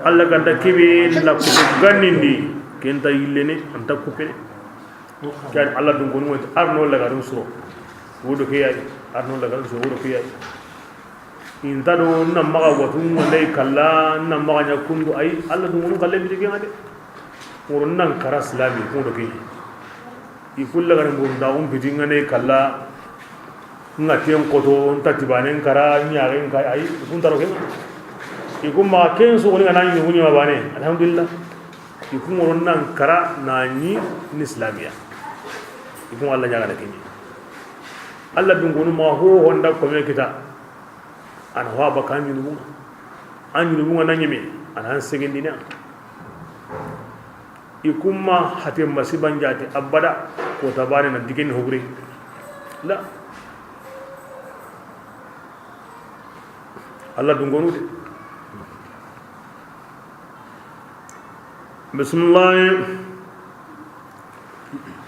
Allah ganta kebe la kutu gannindi, ken ta yillene, anta kupene. Yani, Allah dun konu wati, arno lagarin suro. Wodo ke yayi, arno lagarin suro, wodo ke yayi. Inta do na maxa watu, na ndey kalla, na maxa ɲa kundu, ay, Allah dun konu kalle bidi ke nga de. Woro nan kara silami, kundo ke. I kulla gani burunda, um, piti nga ne kalla, nga ten koto, nta tibanen kara, ɲaxen ka, ay, i kun taro ke nga. I kun maxa ken sogoni nga na ɲi, kun ɲi ma bane, alhamdulillah. I kun woro nan kara, na ɲi ni silamiya. I kun Allah ɲaga na ke ɲi. Allah dun konu ma ho honda kome kita. Ana ho a baka an junubunga. An junubunga na ɲeme, ana an segendina. I kun ma hate masiban jate abada, ko tabane na digeni hogure. La. Allah dun konu de. Bismillah.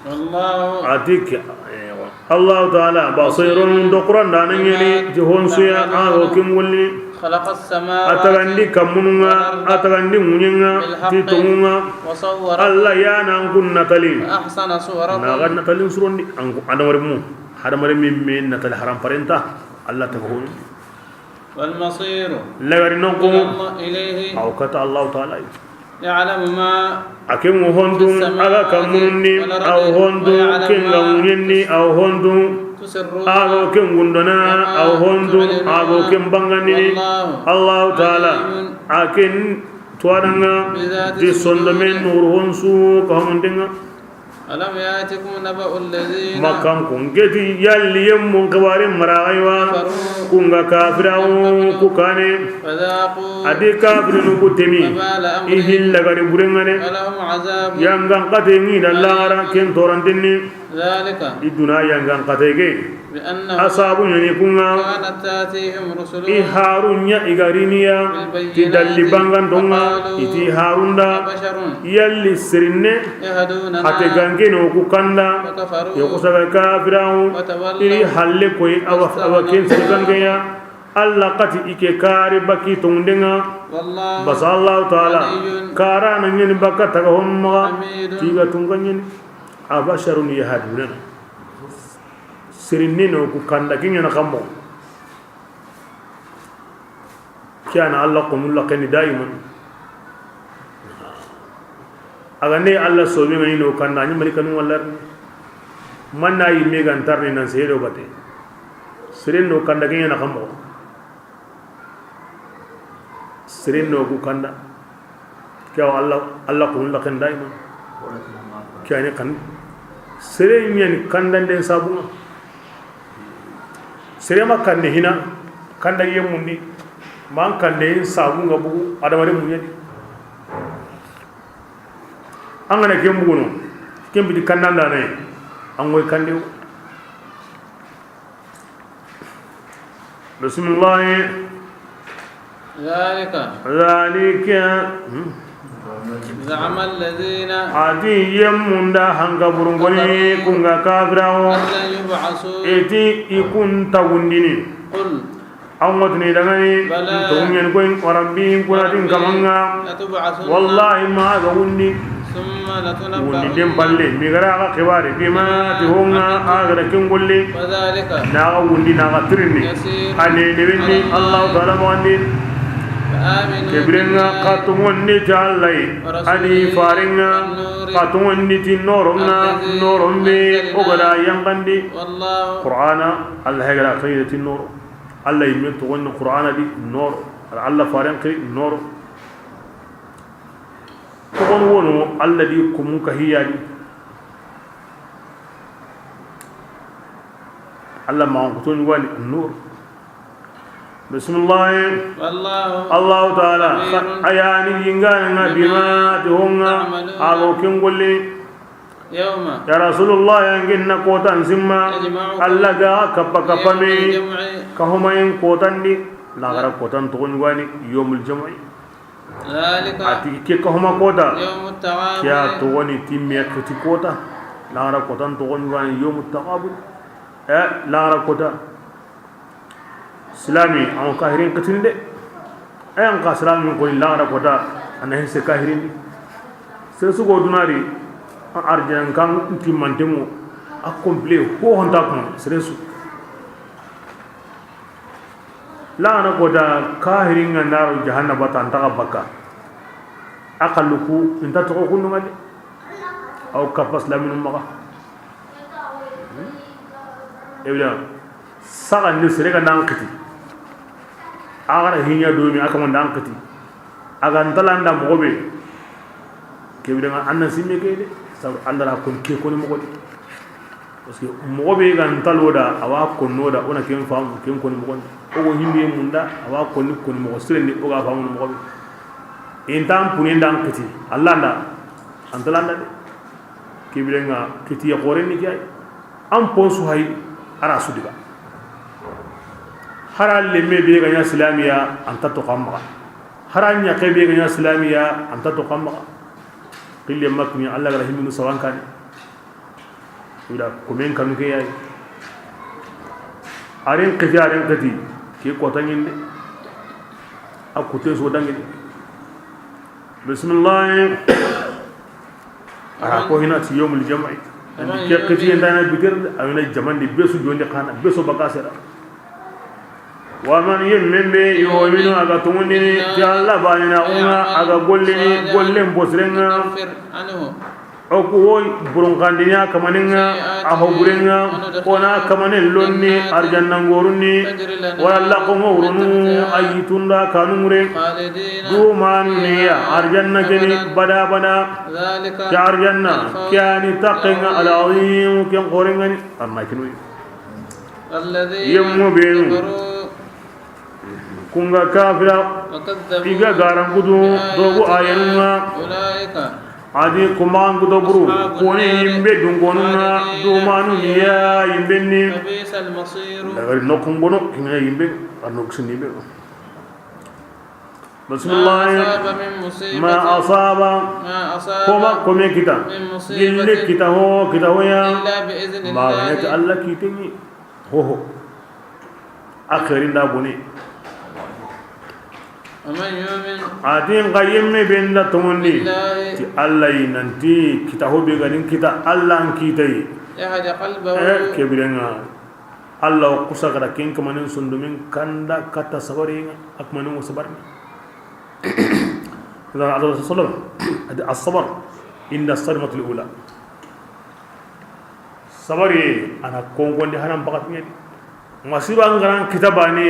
والله. A ti ke, ewa. Allahu Ta'ala, basirun, dokuran da nan yani, بما ti honsuya, تعملون. A ro kin wulli. خلق السماوات A tagandi kamununga, والأرض a tagandi ŋuɲenga, بالحق ti tongunga. وصوركم Allah ya nan kun natali. فأحسن صوركم. Na ga natalin surondi, an ku adamare mu. Hadamare min me natali haram parenta. Allah ta hon. والمصير. Lagari noxu, إلى الله، إليه، a wa kata Allahu Taala. يعلم ما، a ke ŋa hondu, في السماوات، a ga kanmun di, والأرض، a wa hondu, ويعلم ما، ke ŋa ŋuɲen di, a wa hondu, تسرون، a ga ke ŋa gundona, وما، a wa hondu, تعلنون، a ga ke ŋa bangandini. والله، Allahu Taala, عليم، a ke ni tuwaana ŋa, بذات، ti sondomen، الصدور، nuuru honsu ka hamunten ŋa. ألم يأتكم نبأ الذين، Makkankon ke ti yalli yemmun xibaare ma ra a yi wa, كفروا، ku ŋa kafirawo، ينبئونكم، ku kaane. فذاقوا، a di kafirinu ku temi, وبال أمرهم، i hilla gari buren ŋa ne. ولهم عذاب، yangan xate ŋa i da, أليم، laaxara ken tooranten ni. ذلك، i duna yangan xate ke. بأنهم، a sabu ɲa ni ku ŋa, كانت تأتيهم، i رسلهم، harun ɲa i ga ri ni ya, بالبينات، ti dalli banganton ŋa, فقالوا، i ti harun da, أبشر، yalli seren ne, يهدوننا، xate ganke no ku kanda, فكفروا، i ku saga kafirawo, وتولوا، i ri halle koyi, a wa, a wa ken sere ganke ya. واستغنى الله، Alla xati i ke kari baki tonŋunden ŋa, والله، basa Allahu Taala, غني، karana ɲa ni baka taga hon maxa, حميد، ti ga tunka ɲa ni. أبشر يهدوننا. Seren ne no ku kanda, ke ɲa na xa moxo. Ke ya na Alla xonu laxen di daiman. A ga ne Alla sobe ŋa ni no kanda, a ɲi malikanu ŋa la ri ni. Manna yi me ga nta ri ni nan seedo bate. Seren no kanda, ke ɲa na xa moxo. Seren no ku kanda. Ke ya wa Alla, Alla xonu laxen di daiman. Ke ya ni kan. Seren ɲa ni kandanden sabu ŋa. Sere ma kande hina, kanda yemmun di, ma an kande yin sabu ŋa bugu, adamaren muɲa di. An ga na ken bugu no, ken biti kandanda ne, an ŋa i kande wo. Bismillahi. ذلك. ذلك. Hmm. زعم الذين. A ti yemmun da hanka burungoni, كفروا، ku ŋa kafirawo. أن لن يبعثوا. I ti i kun ta wundini. قل. An ŋa tini dangani, بلى، n tonŋen koyi, وربي، n kuna ti n kaman ŋa. وربي، لتبعثن. Wallahi ma ga wundi. ثم لتنبؤن. Wundi den palle, mi ga ra ga xibaari, بما، ti hon ŋa, عملتم، a ga ra ken golle. وذلك، na ga wundi, na ga tirindi. يسير، a ne ne wenni, على الله، Allahu Taala moxon di. فآمنوا، ke biren ŋa, بالله، xa tonŋondi ti Alla yi, ورسوله، a ni faaren ŋa, والنور، xa tonŋondi ti nooron ŋa, الذي، nooron be، أنزلنا، o ga da yanqandi. والله. Qur'ana, Alla he ga ra xiri ti nooro. Alla yi me toxon ni Qur'ana di nooro. Alla faaren xiri nooro. Toxon wono Alla di kumun ka hiya di. Alla ma ko toni wani nur. Bismillah. والله، Allahu Taala, خبير، a ya ni yingana ŋa, بما، bima, ti hon ŋa, تعملون، a ga ken golle. يوم. Ya Rasulullah, yangen na kotan simma, يجمعكم، Alla ga kappa kappa me, يوم الجمع، ka homayen kotan di, laaxara kotan toxon wani, yawmul jam'i. ذلك، a ti ke ka homa kota, يوم التغابن، ke ya toxoni ti me xiti kota, laaxara kotan toxon wani, yawmut taghabun. E, laaxara kota. Silami, an kahirin xitini de. An xa silami ko ni laaxara kota, a na hise kahirin di. Sere su go duna di, a arjanan kan timmanten ŋo, a complet, ho honta kun, sere su. Laaxara kota, kahirin ŋa na ro jahannaba ta, an ta ga bakka. A xalluku, i nta toxo kundu ŋa de. Aw kappa silaminu maxa. Ebida, saxan ni sere ga nan xiti. A ga ra hiɲa do mi, a kaman da an xiti. A ga nta landa moxo be. Ke bire ŋa an na simme ke de. Sabu an da ra kon ke koni moxo de. Parce que moxo be ga nta lo da, a wa konno da, o na ken famu, ken koni moxo de. O go himbe munda, a wa konni koni moxo siren di, o ga famu moxo be. I nta an puni nda an xiti, Alla nda, an ta landa de. Ke bire ŋa, xitiye xoren ni ke yi. An pon su hay, a ra su diga. Hara lemme be ga ɲa silamiya, an ta toxo an maxa. Hara ɲaxe be ga ɲa silamiya, an ta toxo an maxa. Xille makni, Alla ga ra himinu sawankani. Ida komen kanu ke yayi. Aren xiti, aren xiti. Ke kota ɲinde. A kute so dangini. Bismillah. A ra ko hina ti yawmul jam'i. Andi ke xiti yenda na bitir, a wina jamandi be su jondi xana, be su baka sera. Wa man, yemmen be, yu'minu, a ga tongondini ti Alla baananaaxun ŋa, a ga gollini gollen bosiren ŋa. Nukaffir anhu. O ku wo burunkandiɲa kamanen ŋa, a ho buren ŋa, o na kamanen lonni arjanna ŋorun ni, wala laxo ŋorunu, a yitunda kanu ŋure. Khalidina. Dumanu ni ya arjanna ke ni bada bada. Dhalika. Ke arjanna, al-fawz, ke ya ni taxen ŋa, al-azim, ken xoren ŋa ni. Arna kinu. Alladhina. Yemmu benu. Kafaru. Ku ŋa kafira, i ga garankutu dogu ayanun ŋa. A di ku maxankuto buru, kone yimbe dunkonun ŋa, dumanu ni ya yimben ni. Lagari nokkun bono, ki ŋa yimbe, a nokku sini yimbe. Bismillah. Ma asaba. Koma kome kita. Gille kita ho, kita ho ya. Ma ga ɲa ti Alla kiten ŋa. Hoho. A xeerin da bone. A ti n xa yemme be n da tongondi ti Alla yi, nanti kita ho be ga ni kita Alla n kita yi. Ke biren ŋa Alla wo kusa ga da ken kamanen sondomen kanda kata sabari ŋa, a kamanen wo sabarni. Sallallahu alaihi wasallam, a ti, as-sabr inda sadmatil ula. Sabari, a na konkondi hanan bakati ɲa di. Masiba n ga na kita bane,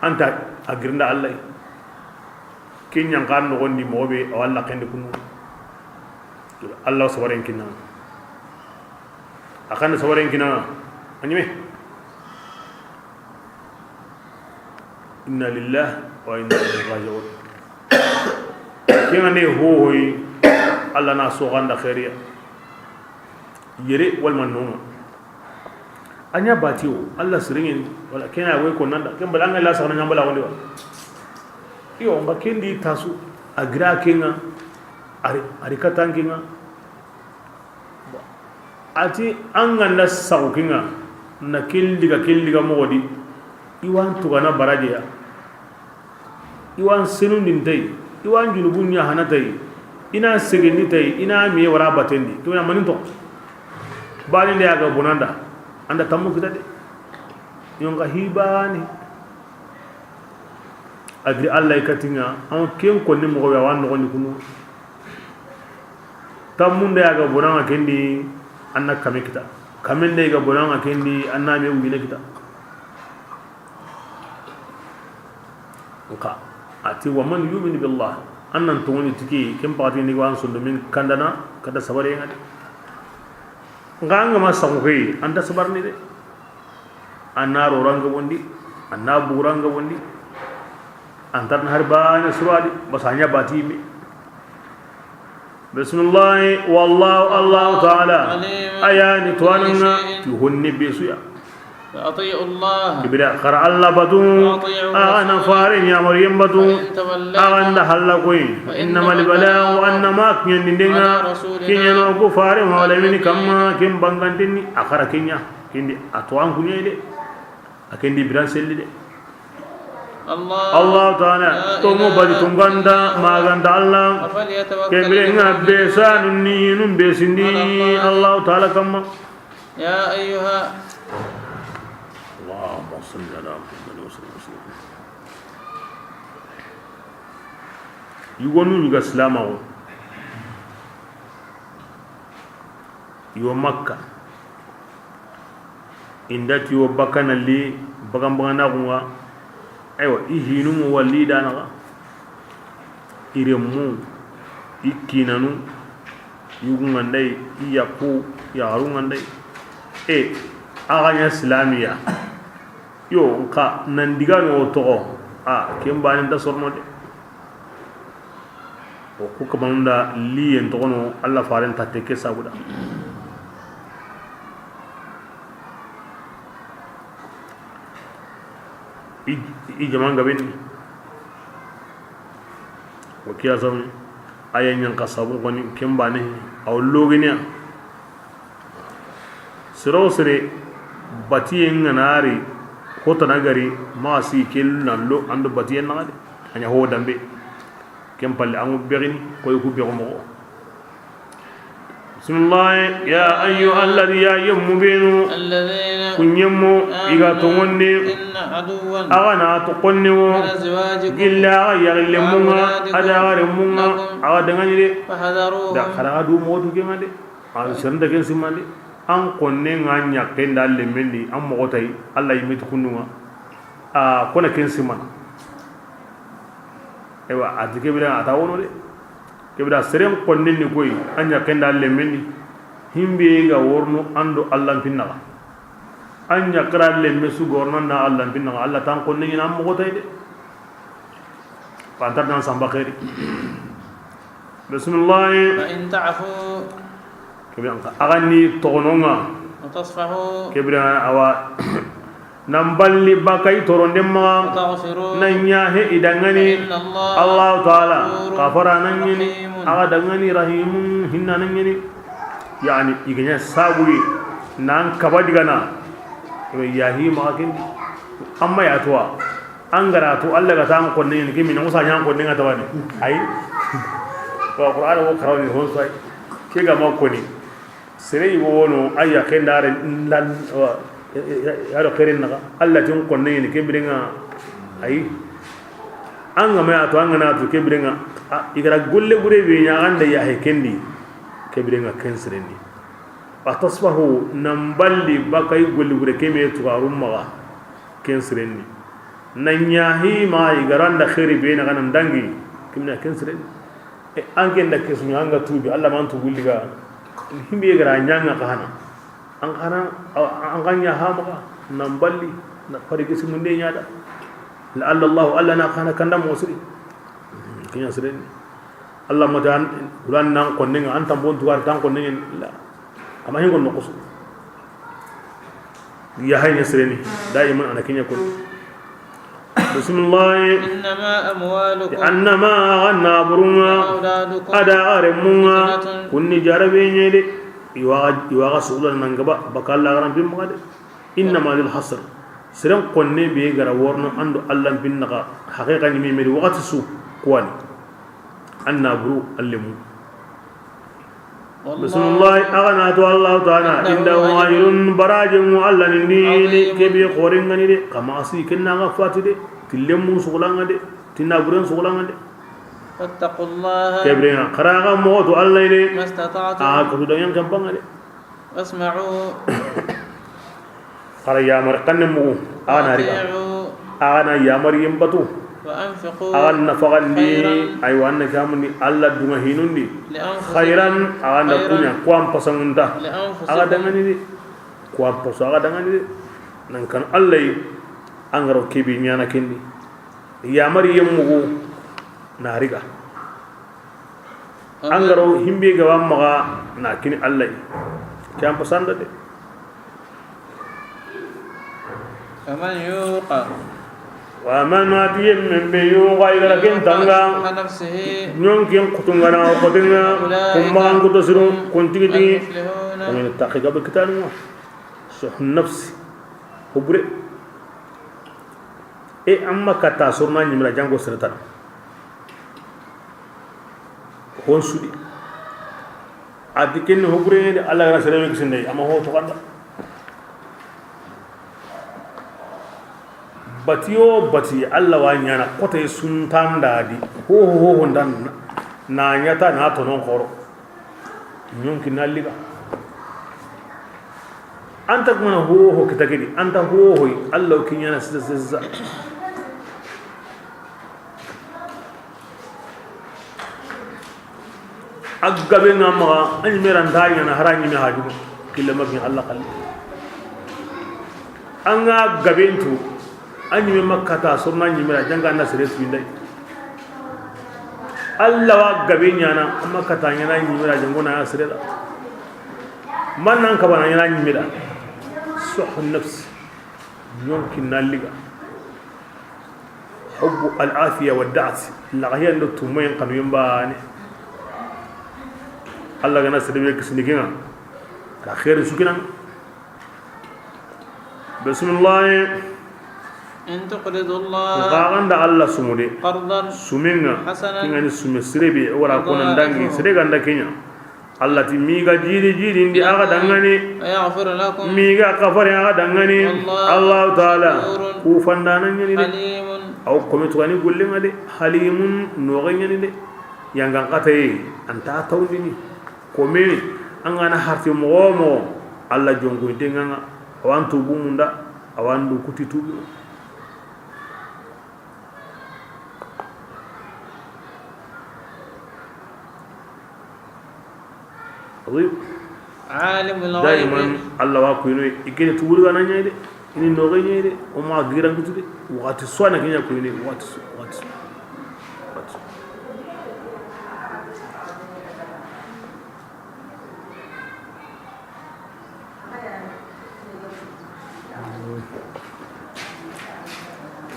a nta a girinda Alla yi. Ken ɲa n xa noxondi moxo be, a wa laxen di kunu. Alla sabaren kinna. A xa na sabaren kinna, a ɲime. Inna lillahi wa inna ilaihi raji'un. Ken ŋa ne hohoyi, Alla na soxanda xeeriya. Yere walma nono. A ɲa bati wo, Alla siringen, wala ken ya woy ko nanda, ken bala an ga la saxana ɲambala woni wa. Iyo, n ba ken di tasu, a gira ken ŋa, a ri, a ri katan ken ŋa. A ti an ga na saxu ken ŋa, na ken liga, ken liga moxo di, i wa n tugana baraje ya, i wa n senundin ta yi, i wa n junubun ɲa hana ta yi, i na segendi ta yi, i na miye wara batendi, to na manin to. Bani de ya ga bonanda, an da tammu kita de. Yonka hibani. A giri Alla yi katin ŋa, an ken konni moxo be, a wa noxondi kunu. Tammunde ya ga bonan ŋa ken di, an na kame kita. Kamende ga bonan ŋa ken di, an na me wujine kita. Nka a ti, wa man yu'min billah, an nan tongondi tiki, ken pakati ni wa an sondomen kandana, kata sabare ŋa de. Nka an ga ma saxu ke, an ta sabarni de. An na roranga bondi, an na buranga bondi, an tarna har bane suradi, basa ɲa bati me. Bismillah, wallahu, Allahu Ta'ala, alimun, a ya ni tuwananga, kulli shay'in, ti honni be su ya. Wa ati'u Allah. Kibira, xara Alla batu, wa ati'u, a na Rasul, fare ɲamariyen batu, fa in tawallaw, a ga nda halla koy, fa innamal bala'u, a na ma kiɲandi ndenga, ala rasulina, kiɲano ku fare ma wala mini kamma, kin bangantenni, a xara kiɲa. Ken di a to an kuɲe de. A ken di biran selli de. Allah, Allah Ta'ala, la ilaha illa huwa, to mo bari tunganda, maganta Allah. Falyatawakkalil mu'minun. Kebire nga be sanu ni nun be sindi, ala Allah, Allah Ta'ala kamma. Ya ayyuha. Allahumma salli ala Muhammad wa sallim. Yugonu yuga silamaxu. Yo Makka. Inda ti wo bakana li bagan bagana xunga. Aywa, i hinu mu walli danaxa. I remmu, i kinanu, yugu nga nday, i yakku, yaxaru nga nday. E, a ga ɲa silamiya. Yo, nka nan diga no toxo. A, ken bani nta sorno de. O ku kamanunda liyen toxono, Allah faren tatte ke sabuda. I, i jaman gabeni. O kiya sami, aya ɲan ka sabun koni, ken bane, aw loginiya. Sere wo sere, batiyen ŋa na ri, xotana gari, maxa si ke lu na lo, an do batiyen naxa de. A ɲa ho dambe. Ken palle, an ŋu bexini, koy ku bexu moxo. Bismillah, ya ayyuha alladhi, ya yemmu benu. Alladhina, ku yemmu, amanu, i ga tongondi. Inna عدوا Axa na to xonne wo من أزواجكم gilla axa yaxillenmun ŋa, وأولادكم a da axa renmun ŋa, لكم axa danŋa ni de. فاحذروهم Da xara xa du moxo tu ke ŋa de. A seren da ken simandi. An xonne ŋa ɲaxen da lemmen di, an moxo tayi, Alla yi me ti kundu ŋa. A kona ken simana. Ewa, a ti ke bire a ta wono de. Ke bire seren xonne ni koyi, an ɲaxen da lemmen di. Himbe ga worno an do Alla n pinnaxa. An ɲaxara lemme su ga worno na Alla n pinnaxa, Alla ta n xonne ɲi na an moxo tayi de. Fantar nan samba xeeri. Bismillah. فإن تعفوا Ke bire an xa, axa ni toxono ŋa. وتصفحوا Ke bire awa. Nan balli bakay toronden maxa. وتغفروا Na ɲaxe i danŋa ni. فإن الله Allahu Taala غفور xafara nan ɲi ni. رحيم Axa danŋa ni rahimun hinna nan ɲi ni. Yani i ga ɲa sabu yi nan kaba digana. Yaxi maxa ken di. Amma ya tuwa. An ga ra tu Alla ga ta an xonne ni, ke mina musa ɲa an xonne ŋa ta wani. Ay. Wa Qur'an wo xarawni hon sai. Ke ga ma koni. Sere yi wono, a yaxen da ren lan, wa, ya, ya, ya do xeerin naxa. Alla ti n xonne ni ke bire ŋa. Ay. An ga ma ya tu, an ga na tu ke bire ŋa. A, i ga ra golle bure be ɲa an da yaxe ken di. Ke bire ŋa ken seren ni. وتصفحوا Nan balli bakay golle bure ke me tu ga rum maxa. Ken seren ni. Na ɲaxi ma i ga ra n da xeeri be na ga na n dangi, ke mina ken seren ni. E, an ke n da ke su ɲa, an ga tuubi, Alla ma n tuubi liga. Himbe ga ra ɲa ŋa xa hana. An xa na, an xa ɲa ha maxa, nan balli, na fari gisi munde ɲa da. لعل الله Alla na xa na kanda mo siri. Ke ɲa seren ni. Alla ma ta an, ulan nan xonne ŋa, an tambon tugar tan xonne ŋa, la. Amma hin gon no kusu. Ya hayne seren ni, daiman ana ke ɲa ko. Bismillah. إنما أموالكم Annama axa naburun ŋa, وأولادكم a da axa renmun ŋa, فتنة kunni jarabe ɲa de. I wa, i wa ga suxula nan gaba, baka Alla ga ra n pin maxa de. Innama lil hasr. Seren xonne be ga ra worno an do Alla n pinnaxa, haqiqa ni me me di waxati su, kuwani. An naburu, a lemu. والله Bismillah, axa na to Allahu Taala, عنده inda أجر wajirun, barajen ŋo Alla ni ndi, عظيم ke be xoren ŋa ni de, xa ma si ken na ga fati de, ti lemu suxula ŋa de, ti naburen suxula ŋa de. فاتقوا الله Ke bire ŋa, xa ra ga moxo tu Alla de, ما استطعتم a ka tu dangen kan panga de. واسمعوا Xa ra yamar xanne mugu, axa na riga. وأطيعوا Axa na yamar yimbatu. وأنفقوا Axa na faxandi, خيرا aywa, an na kamundi Alla dunŋa hinundi. لأنفسكم Xayran, axa na خيرا kuɲa, ko an pasangunta. لأنفسكم Axa danŋa ni de. Ko an paso, axa danŋa ni de. Nan kan Alla yi, an ga ro ke be ɲaana ken di. Yamar yemmugu na riga. An ga ro himbe ga wa maxa na kini Alla yi. Ke an pasanda de. فمن يوق Wa man ati yemmen be yuqa i ga ra ken tanga. شح نفسه Ɲonkin kutungana o kotenga. فأولئك Kumba an kuto siru هم kun tigi tigi. المفلحون Kun taqi gabe kitanu. Shuh nafsi. Hubure. E amma kata sorna ɲimira jango seretana. Hon sudi. A di ken hobure de, Alla ga na sere be kisinde, amma ho to kanda. Batiyo bati, Alla wa ɲaana kote suntanda di. Ho, ho, ho, ho, ndan na ɲata na to non xoro. Ɲonki na liga. Anta kuma na ho ho kita gedi, anta ho ho yi, Alla o kiɲana sisa sisa. A gabe nga maxa, a ɲime ra nta ɲana, hara ɲime haju, kille ma kin Alla xalli. An ga gabe ntu, a ɲime ma kata, sorna ɲime ra, janga na sere tuinday. Alla wa gabe ɲana, a ma kata ɲana ɲime ra, jango na sere da. Man nan kaba na ɲana ɲime da. Suh nafs. Ɲonki na liga. Hubbu al afiya wa da'at. Laxahiya ndo tumayen xanu yembane. Alla ga na sere be kisini kinga. Ka xeeri su kinan. Bismillah. إن تقرضوا الله Xa ga nda Alla sumude. قرضا Sumenga. حسنا Kinga ni sume sere be wara ko na dangi. يضاعفه Sere ga nda kenya. Allah ti mi ga jidi jidindi a ga dangani. ويغفر لكم. Mi ga kafari a ga dangani. والله Allahu Taala غفور ku fandana ɲani de. حليم. Aw kome tugani gollen ŋa de. Halimun noxe ɲani de. Yangan kataye anta tawndini. Kome an ga na harti moxo moxo, Allah jonkoyinte ŋa ŋa. Awa an tubu munda, awa an du kuti tubu. عظيم. عالم الغيب. Daiman Allah wa kuyini i kene tuburi gana ɲa de, i ni noxe ɲa de, o ma giran kutu de. Waxati su a na ke ɲa kuyini, waxati su, waxati su, waxati su.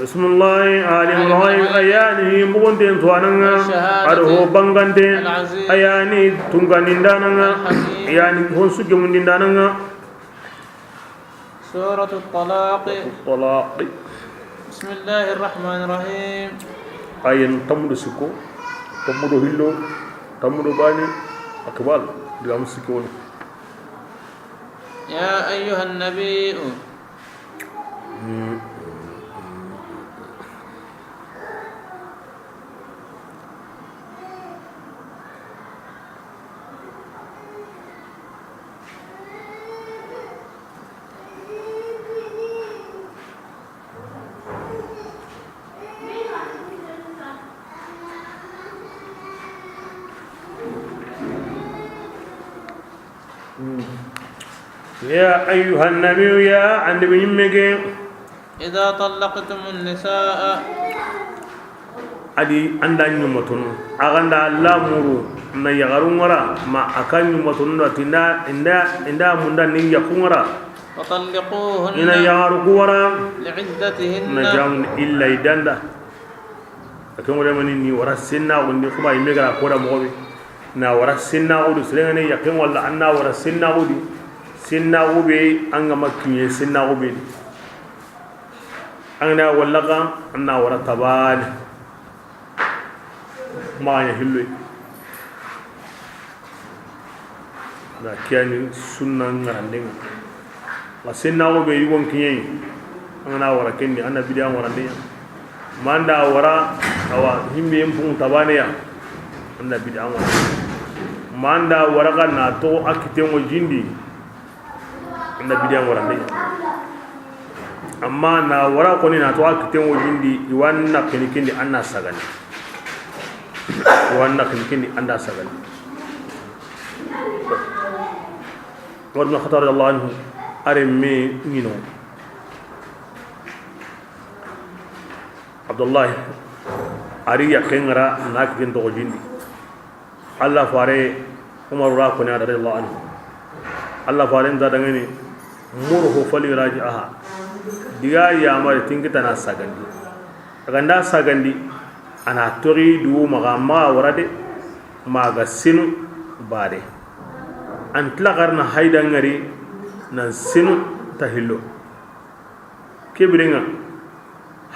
Bismillahi, alimul ghaibi, a ya ni muxunten tuwaana ŋa, a do ho bangante, a ya ni tunkanindaana ŋa, a ya ni hon su gemundindaana ŋa. سورة الطلاق. الطلاق. بسم الله الرحمن الرحيم. Ayen tammu do sikko, tammu do hillo, tammu do baane, aqbal, digamu sikko woni. يا أيها النبي. يا أيها النبي, ya annabi ɲimme ke. إذا طلقتم النساء. A di an da ɲumatono, a ga nda lamuru na yaxarun ŋa ra, ma a ka ɲumatono da ti nda, inda, inda munda ni yaxun ŋa ra. فطلقوهن. I na yaxaru ku wara. لعدتهن. Na jamun illa idanda. A ke ŋo de mani ni wara sennaxu ndi, kuma yimme ga ra ko da moxo be. Na wara sennaxu di, sere ŋa ne yaxen walla an na wara sennaxu di. Sennaxu be an ga ma kiɲe sennaxu be di. An ga na walla xa, an na wara tabane. Maxa ɲa hilloy. Na kiyani sunna ŋaranden ŋa. Xa sennaxu be yugon kiɲeyi, an ga na wara kendi, an na bidiya ŋaranden ɲa. Ma an da wara, awa, himbe en pun tabane ya, an na bidiya ŋaranden ɲa. Ma an da wara xa na toxo a kiten ŋo jindi, an na bidiya ŋaranden ɲa. Amma na wara xoni na toxo a kiten ŋo jindi, i wa na keni kendi, an na sagandi. I wa na keni kendi, an da sagandi. Umar bin Khattab radiyallahu anhu, a renme ɲi no. Abdullahi, a ri yaxen ŋa ra na kiten toxo jindi. Allah fare, Umar ra koni a da radiyallahu anhu. Allah fare nta dangani, murhu falyuraji'aha. Diga yamari ti n ke ta na sagandi. A ga nda sagandi, a na toxi du maxa, maxa wara de, ma ga sinu bade. An tilaxar na hayda ŋari, nan sinu ta hillo. Ke biren ŋa,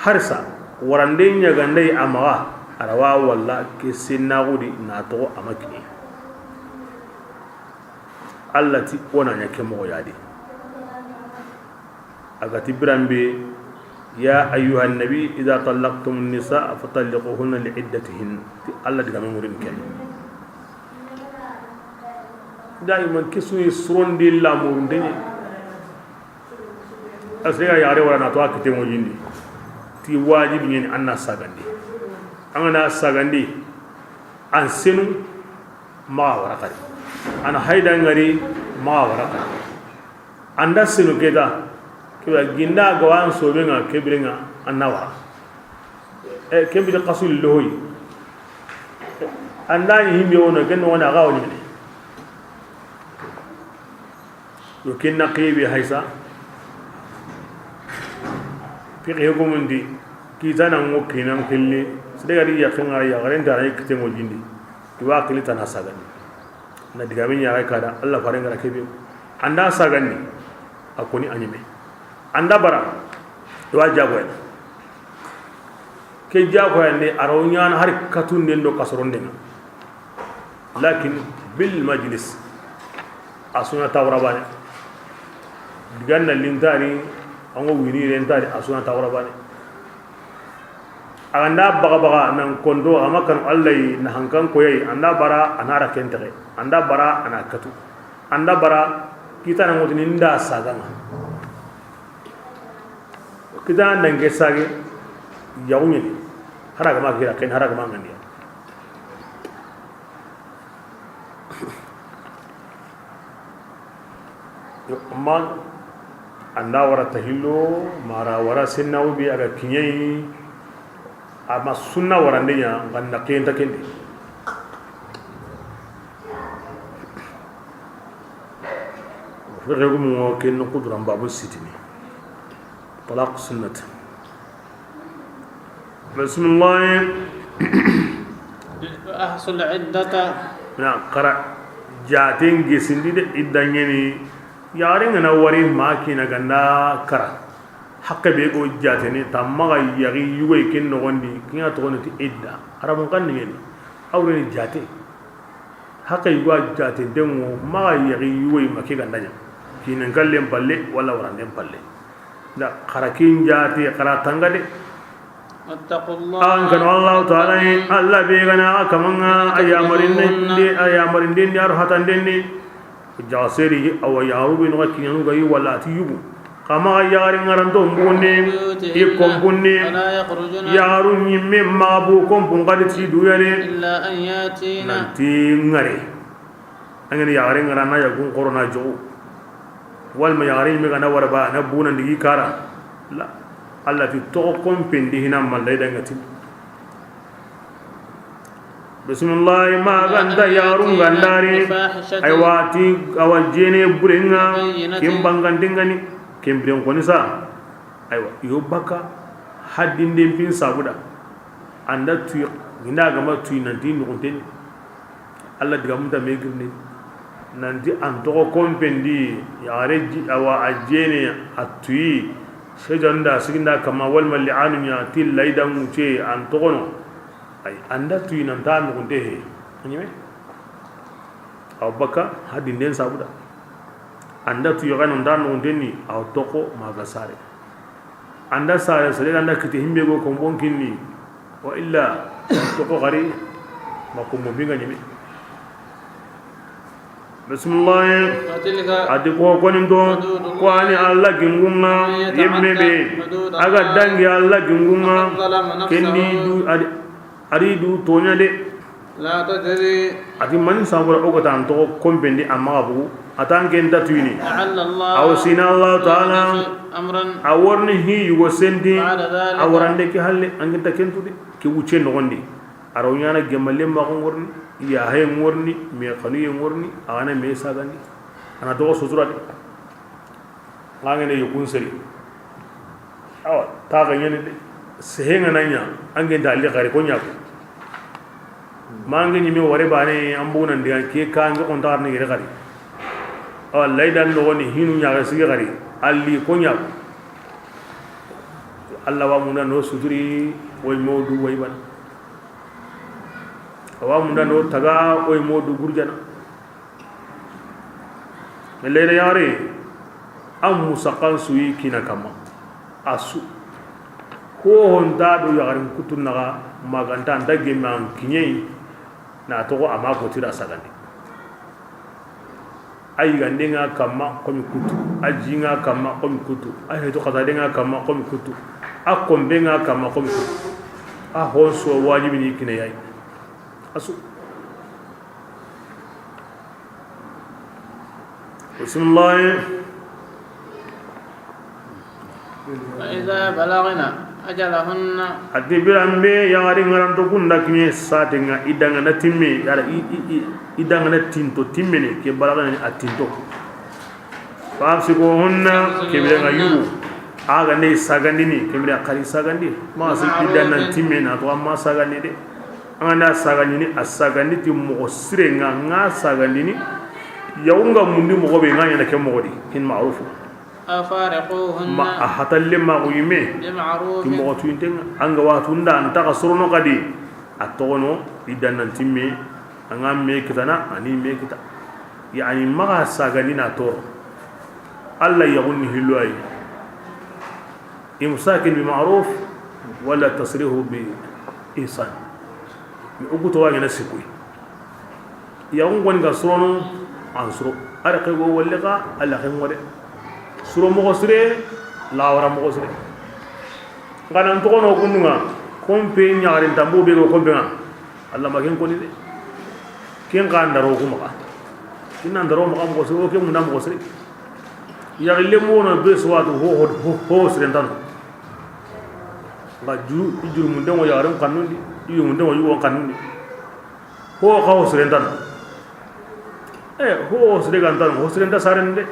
harisa, warande ɲaganday a maxa, a ra wa walla ke sennaxu di na toxo a ma kiɲe. Allah ti o na ɲa ke moxo ya di. A ga ti biranbe, يا أيها النبي إذا طلقتم النساء فطلقوهن لعدتهن. Ti Allah digamen ŋurin ken. Daiman ke su yi surondi lamurunde ɲa. A sere ga yaxare wara na toxo a kiten ŋo jindi, ti wajibi ɲeni an na sagandi. An ga na sagandi, an sinu maxa wara xari. An hayda ŋari maxa wara xari. An da sinu ke ta, ke be ginda ga wa an sobe ŋa, ke biren ŋa an na wara. E, ke bidi xasu lohoyi. An da ɲi himbe wono, ken no wona ga woni mene. Yo, ken na xibe haysa. Fiqhi ko mundi, kitana ŋo kinan xilli, sede ga di yaxen ŋa ra, yaxaren ta na kiten ŋo jindi. I wa xilli ta na sagandi. Na digame ɲa ga kada, Allah faren ga ra kebe. An da sagandi, a koni a ɲime. An da bara, i wa jagoyana. Ke jagoyande, a ra wo ɲana hari katunden do kasoronden ŋa. Lakin, Bil majlis. A su na taaxura baane. Digan na lintani, an go wini rentani, a su na taaxura baane. A ga nda baga baga nan kondo, a ma kanu Alla yi, na hankan koyi, a nda bara a na ra ken texe, a nda bara a na katu, a nda bara kitana ŋotini nda saganga. Kitana nda nke sage, yaxu ɲeni, hara ga ma gira ken, hara ga ma ŋandiya. Yo, amma a nda wara tahillo, mara wara senna, wo be a ga kiɲeyi, a ma sunna warande ɲa, n ga na kenta kende. Fiqhi gumu ken kuduran babu sitini. Talaq sunnat. Bismillah. Ahsul iddata. Na xara jaten gesindi de, idda ɲeni. Yaxare ŋa na wari ma kina ganda kara. Haqqe be go jateni, ta maxa yaxi yugoy ken noxondi, kiŋa toxoni ti idda. Arabun kan ni ŋeni. Awreni jate. Haqqe yugo a jatenten ŋo, maxa yaxi yugoy ma ke ganda ɲa. Kinen kallen palle, walla waranden palle. Da xara kin jati, xara tanga de. Wattaqullah. An kanu Allahu taala yi, Alla be ga na a kamanŋa, a yamarinde, a yamarinde ndi, a ro hatande ndi. Jaxaseri, awa yaxaru be no ga kiɲanu ga yi, walla a ti yugu. Xa maxa yaxari ŋaranto mbugunni, i kompunni, yaxaru ɲimme maxa bu kompun xadi ti duyane. Illa an yatina. Nanti ŋare. An ga ni yaxare ŋara na yagun xoro na joxu. Walma yaxare ɲimme ga na wara ba, na buna ndigi kara. La. Alla ti toxo kompen di hina mallay dangati. Bismillah, ma ganta yaxarun gandari. Aywa, ti awa jene burenŋa, kin bangandingani, kin biren koni sa. Aywa, yo baka, haddinden pin sabuda. Anda tuyi, ginda gama tuyi nanti nuxunteni. Alla diga munta me girni. Nanti an toxo kompendi, yaxare ji, awa a jene, a tuyi. Sejan da siginda kama walma li'anu ɲa, ti laydan ŋuce, an toxono. Ay, anda tuyi nanta nuxunte he. A ɲeme. Aw baka, haddinden sabuda. Anda tuyi xa nanta nuxuntenni, aw toxo maga sare. Anda sare, sare anda kiti himbe go kombon kinni. Wa illa, toxo xari, ma kombo binga ɲeme. Bismillah. Ati ko konin to, ko ani Alla gingunŋa, yemme be, a ga dangi Alla gingunŋa, kendi du, adi, ari du toɲa de. La tajri. Ati mani sambura o gata an toxo kompendi a maxa bugu, a tan ken ta tuyini. La'alla Allah. Aw sina Alla taala. Amran. A warni hi yugo sendi. Ba'da dhalika. A warande ke halle, an ginta kentu de. Ke wuce noxondi. A raw ɲana gemalle maxo ŋorni, yaxe ŋorni, me xanuye ŋorni, a gana me sagandi. A na toxo sutura de. Ngangene yokun seri. Awa, taxa ɲani de. Sehe ngana ɲa, an genta li xari ko ɲa ko. Ma an ge ɲime ware bane, an buguna ndiga ke ka an ge xonta xarni gere xari. Awa, laydan noxoni hinu ɲaxe sigi xari. Ali ko ɲa ko. Alla wa munda no suturi, way modu, way ban. Awa munda no taga, way modu gurjana. Leyre yare, an musakan suyi kina kama. Asu. Ko honda do yagarin kutu naga maganta anda gemme an kiɲeyi. Na toxo ama ko tira sagandi. A yigande ŋa kamma komi kutu, a ji ŋa kamma komi kutu, a heto xatade ŋa kamma komi kutu, a kombe ŋa kamma komi kutu, a honso wajibi ni kine yayi. Asu. Bismillah. Fa iza balagna ajalahunna. A ti biran be yagari ŋaranto kunda kiɲe sate ŋa, i dangana timme, yara i, i, i, i dangana tinto timmene, ke balagna ni a tinto. Fa amsikuhunna, ke bire ŋa yugu. A ga ne sagandini, ke bire xari sagandi. Ma si i dannan timme na to amma sagandi de. An ga na sagandini, a sagandi ti moxo sire ŋa, ŋa sagandini. Yawu ŋa mundi moxo be ŋa ɲana ke moxo di, kin ma'rufu. Aw fariquhunna. Ma a hatalle ma ko yime. Bi ma'ruf. Ti moxo tuyinte ŋa, an ga watu nda an taxa sorono kadi. A toxono i dannan timme. A ŋa me kitana, a ni me kita. Yani, maxa sagandi na toro. Alla yaxun ni hillo ayi. Imsakin bi ma'ruf wala tasrihu bi ihsan. Mi ugu to wa ŋa na sikkuy. Yaxun koni ga sorono, an soro. Ari xego wolle xa, Alla xen ŋode. Suro moxo sire, lawara moxo sire. N ga na n toxono kundu ŋa, konpe ɲaxarin tambu be go konpe ŋa. Alla ma ken koni de. Ken xa ndaro ku maxa. Ken na ndaro maxa moxo sire, o ke munda moxo sire. Yaxille mono be suwatu ho, ho, ho, ho sirentano. Nga ju, i juru munde ŋo yaxarin xannundi, i juru munde ŋo yugon xannundi. Ho xa ho sirentano. E, ho, ho sire gantano, ho sirenta saren de.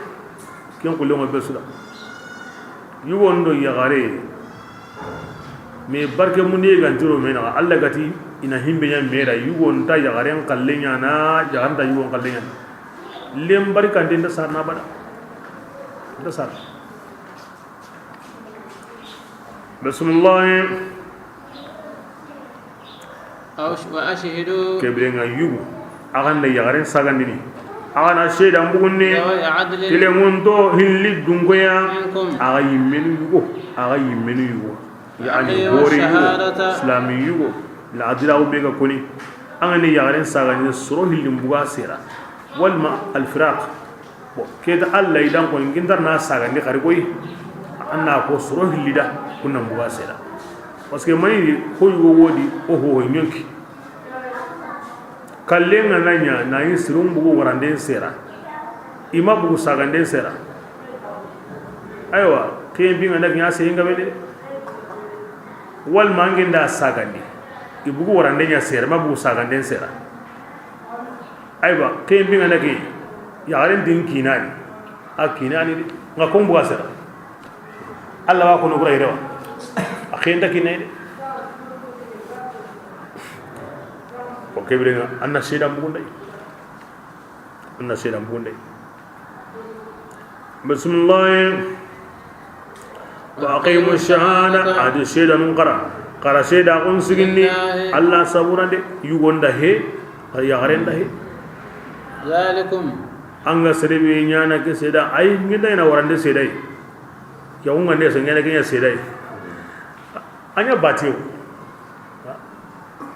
Ken xulle ŋo be suda. Yugon do yaxare. Mais barke mundi gantiro me naxa, Alla gati ina himbe ɲa me da, yugo nta yaxaren xalle ɲana, yaxaren nta yugon xalle ɲana. Len barikante nta sarana bada. Nta sar. Bismillah. Aw-, wa ashhidu. Ke bire ŋa yugu. A ga na yaxaren sagandini. A ga na seedan bugunni. Zawi adlin. Tilenŋunto hilli dunkoya. Minkum. A ga yimmenu yugo. A ga yimmenu yugo. Yani, aqimu hore yugo. Shahadata. Islami yugo. La adila be ga koni. An ga ni yaxaren sagandini soro hillin buga sera. Walma alfiraq. Bon, keta Alla i dan ko n gintar na sagandi xari koy. An na ko soro hillida kunna mbuga seda. Parce que mani ko yugo wodi o ho ɲonki. Kallen ŋa na ɲa na yi sirum bugu waranden sera. I ma bugu saganden sera. Aywa, ken bi ŋa na ɲa sey ŋa be de. Wal ma ŋa nda sagandi. I bugu waranden ɲa sera, ma bugu saganden sera. Aywa, ken bi ŋa na ke, yaxaren din kinani. A kinani de. Ŋa ko mbuga sera. Alla wa ko no gura yere wa. A ken ta kinani de. O ke bire ŋa, an na seedan bugunday. An na seedan bugunday. Bismillah. Wa aqimu shahada, a di seedanun xara. Xara seeda kun sigindi. Lillahi. Alla sabura de, yugonda he, yaxarenda he. Zalikum. An ga sere be ɲana ke seeda, ay, ngi dayna warande seeday. Yaxun ŋa nde so ɲana ke ɲa seeday. A ɲa batiyo.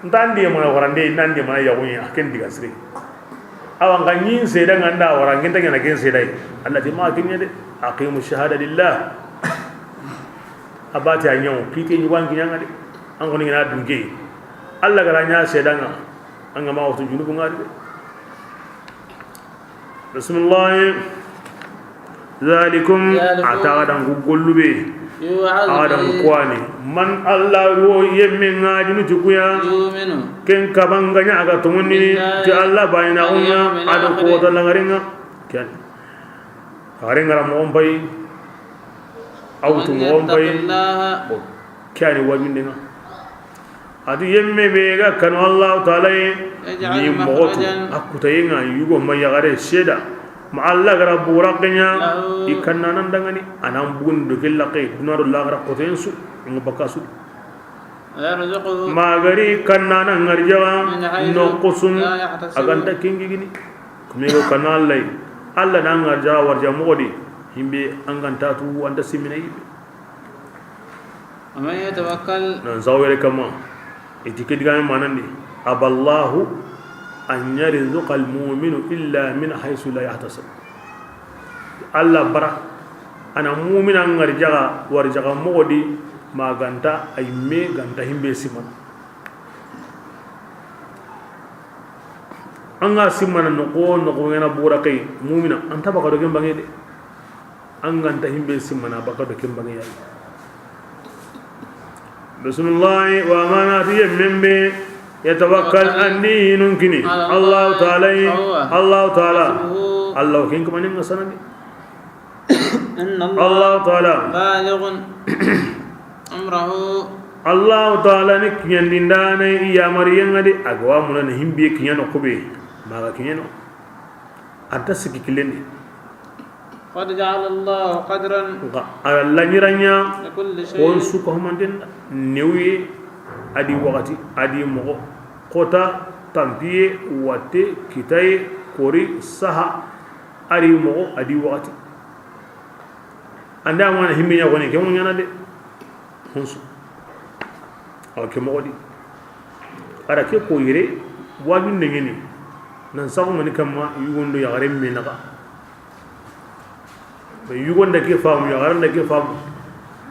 Nta ndi mana warande, nta ndi mana yaxuɲe, a ken diga sire. Awa, n ga ɲi seeda ŋa nda wara, n ken ta ɲana ken seeday. Alla ti ma ken ɲa de, aqimu shahada lillah. A bati a ɲawo, kite ɲi wangi ɲanga de. An koni ŋa na dunke. Alla ga ra ɲa seeda ŋa, an ga ma wutu junubu ŋa de. Bismillah. Zalikum, zalikum. A ta ga dan ku gollu be. Yu'adhu, a ga dan bihi, kuwani. Man Alla wo yemme ŋa dinu ti kuya. Yu'minu. Ken kabanga ɲa a ga tongoni. Billahi. Ti Alla bayina wal unna. Yawmil akhir. A do ko ta langaringa. Ken. Hari ngara mo on bay. Awtu mo on bay. Man yattaqillaha. Bo. Kyani wajundenga. A ti yemme be ga kanu Allahu Taala ye, yaj'al, ni moxo tu, makhrajan, a kutayenga yugo ma yaxare seeda, ma Alla ga ra bura kenya, lahu, i kannanan dangani, a nan bugun do ke laxe, duna do laxara koten su, ngo baka su. Wa yarzuqhu, ma gari kannana ŋarjaga, min haythu, noxo su, la yahtasib, a ga nta kingigini. Kumi go kanna Alla yi, Alla na ŋarjaga warja moxo di, himbe an ga nta tu, an nta simina yi. Wa man yatawakkal. Nan sawere kama. Iti ke digame manandi. Aballahu an yarzuqa almu'minu illa min haythu la yahtasib. Alla bara. A na mu'mina ŋarjaga, warjaga moxo di, ma ga nta a yimme, ga nta himbe simana. An ga simana noxo, noxo ŋa na bura kay, mu'mina, an nta baka do ken bange de. An ga nta himbe simana baka do ken bange ya. Bismillah, wa man, a ti yemme be, yatawakkal, an di nun kini Allahu Taala yi, Allahu Taala, Allahu ken kamanin ŋa sanani. Inna Allah, Allahu Taala, balighu amrahu. Allahu Taala ni kiɲandindana i yamariyenga de, a ga wa munana himbe kiɲa noxo be, ma ga kiɲa no. A nta sikki killen di. Qad ja'ala Allahu qadran. Nxa Alla ɲiranya, li kulli shay'in, kon su ko manten newye, a di waxati, a di moxo, kota, Tanpiye, watte, kitaye, kori, saha, a ri moxo, a di waxati. An da mana himbe ɲa xoni, ke mo ɲana de. Honsu. Awa ke moxo di. A da ke ko yere, wajun de ɲeni. Nan saxu mani kamma, yugon do yaxare me naxa. Mais yugon da ke famu, yaxaren da ke famu.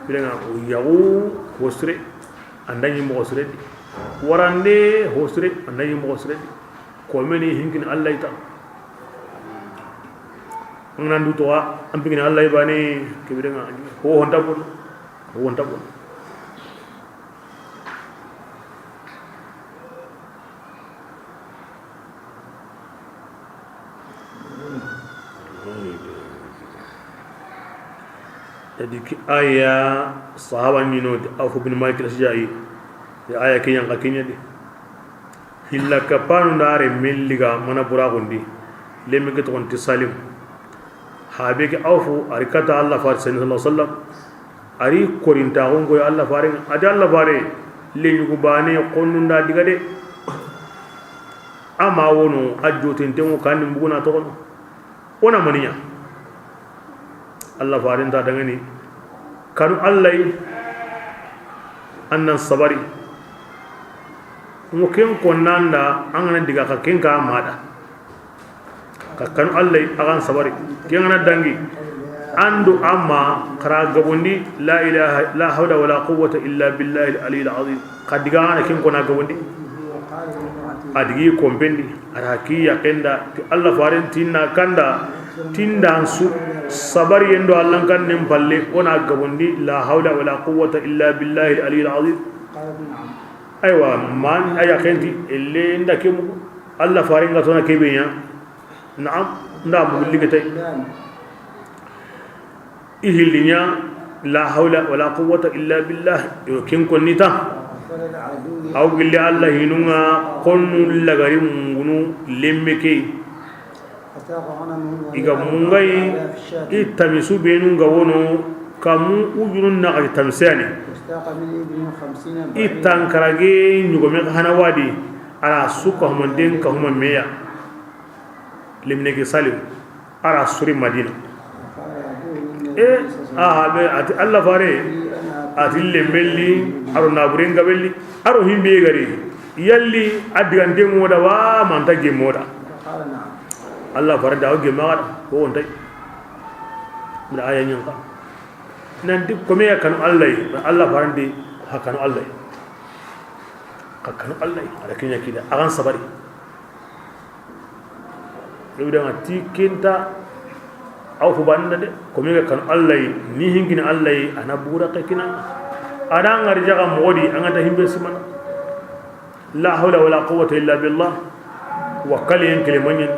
Birenga o yaxu ho sire, an da ɲi moxo sire di. Warande ho sire, an da ɲi moxo sire di. Ko meni hinkini Allah ita. An nan du towa, an pingini Allah bane, ke birenga ho honta bon. Ho honta bon. Edi ki aya sahaba ɲino de Awfu bin Malik al-Ashja'i. Ya aya ke ɲan ka ke ɲa de. Hilla kapanu ndare melliga mana buragundi. Lemme ke toxon ti Salim. Habe ke Awfu a ri kata Allah fare sallallahu alaihi wasallam. A ri korintaxun koy Allah fare, a ti Allah fare, leɲugu bane xonnun da diga de. Ama wono a jotentenŋo kandi mbuguna toxono. Wona maniya. Allah faren ta dangani. Kanu Allah yi. An nan sabari. Ŋo ken konnanda an gana diga ka ken ka mada. Ka kanu Allah yi, a gan sabari. Ken gana dangi. An do amma xara gabondi la ilaha, la hawla wala quwwata illa billahi al-ali al-azim. Xa diga ana ken kona gabondi. A digi kompendi, a ra ki yaqenda, ti Allah faren tinna kanda, tindan su, sabari yendo Allah kan nen palle, wona gabondi, la hawla wala quwwata illa billahi al-ali al-azim. Aywa, man a yaqenti, elle nda kemu, Allah faren ga tona kebe ɲa, naam, nda mu ligitay. I hillinya, la hawla wala quwwata illa billah. Yo, ken konni ta. Aw gilli Allah hinunga konnu lagari mungunu lemme ke. I ga mungai i tamisu benu nga wono kamu ujunun na ga tamisani. I tankarage ɲugome hana wadi ala suka humanden ka huma meya. Lemine ke Salim. A ra suri Madina. E, aha, be, a ti Allah fare, a ti lemmelli, a ro naburen gabelli, a ro himbe gari, yalli a digante moda wa manta ge moda. Allah fare da o ge maga da, ko on tay. Mira aya ɲanka. Nan di kome ya kanu Allah yi, Allah fare di ha kanu Allah yi. Ka kanu Allah yi, a ra ke ɲa kida, a gan sabari. Ibdanga ti kenta aw fu banda de, ko mi ga kanu Allah yi, ni hingini Allah yi, ana bura ka kina. Ana ngari jaga modi, an ga ta himbe simana. La hawla wala quwwata illa billah. Wa kali en kele manyen.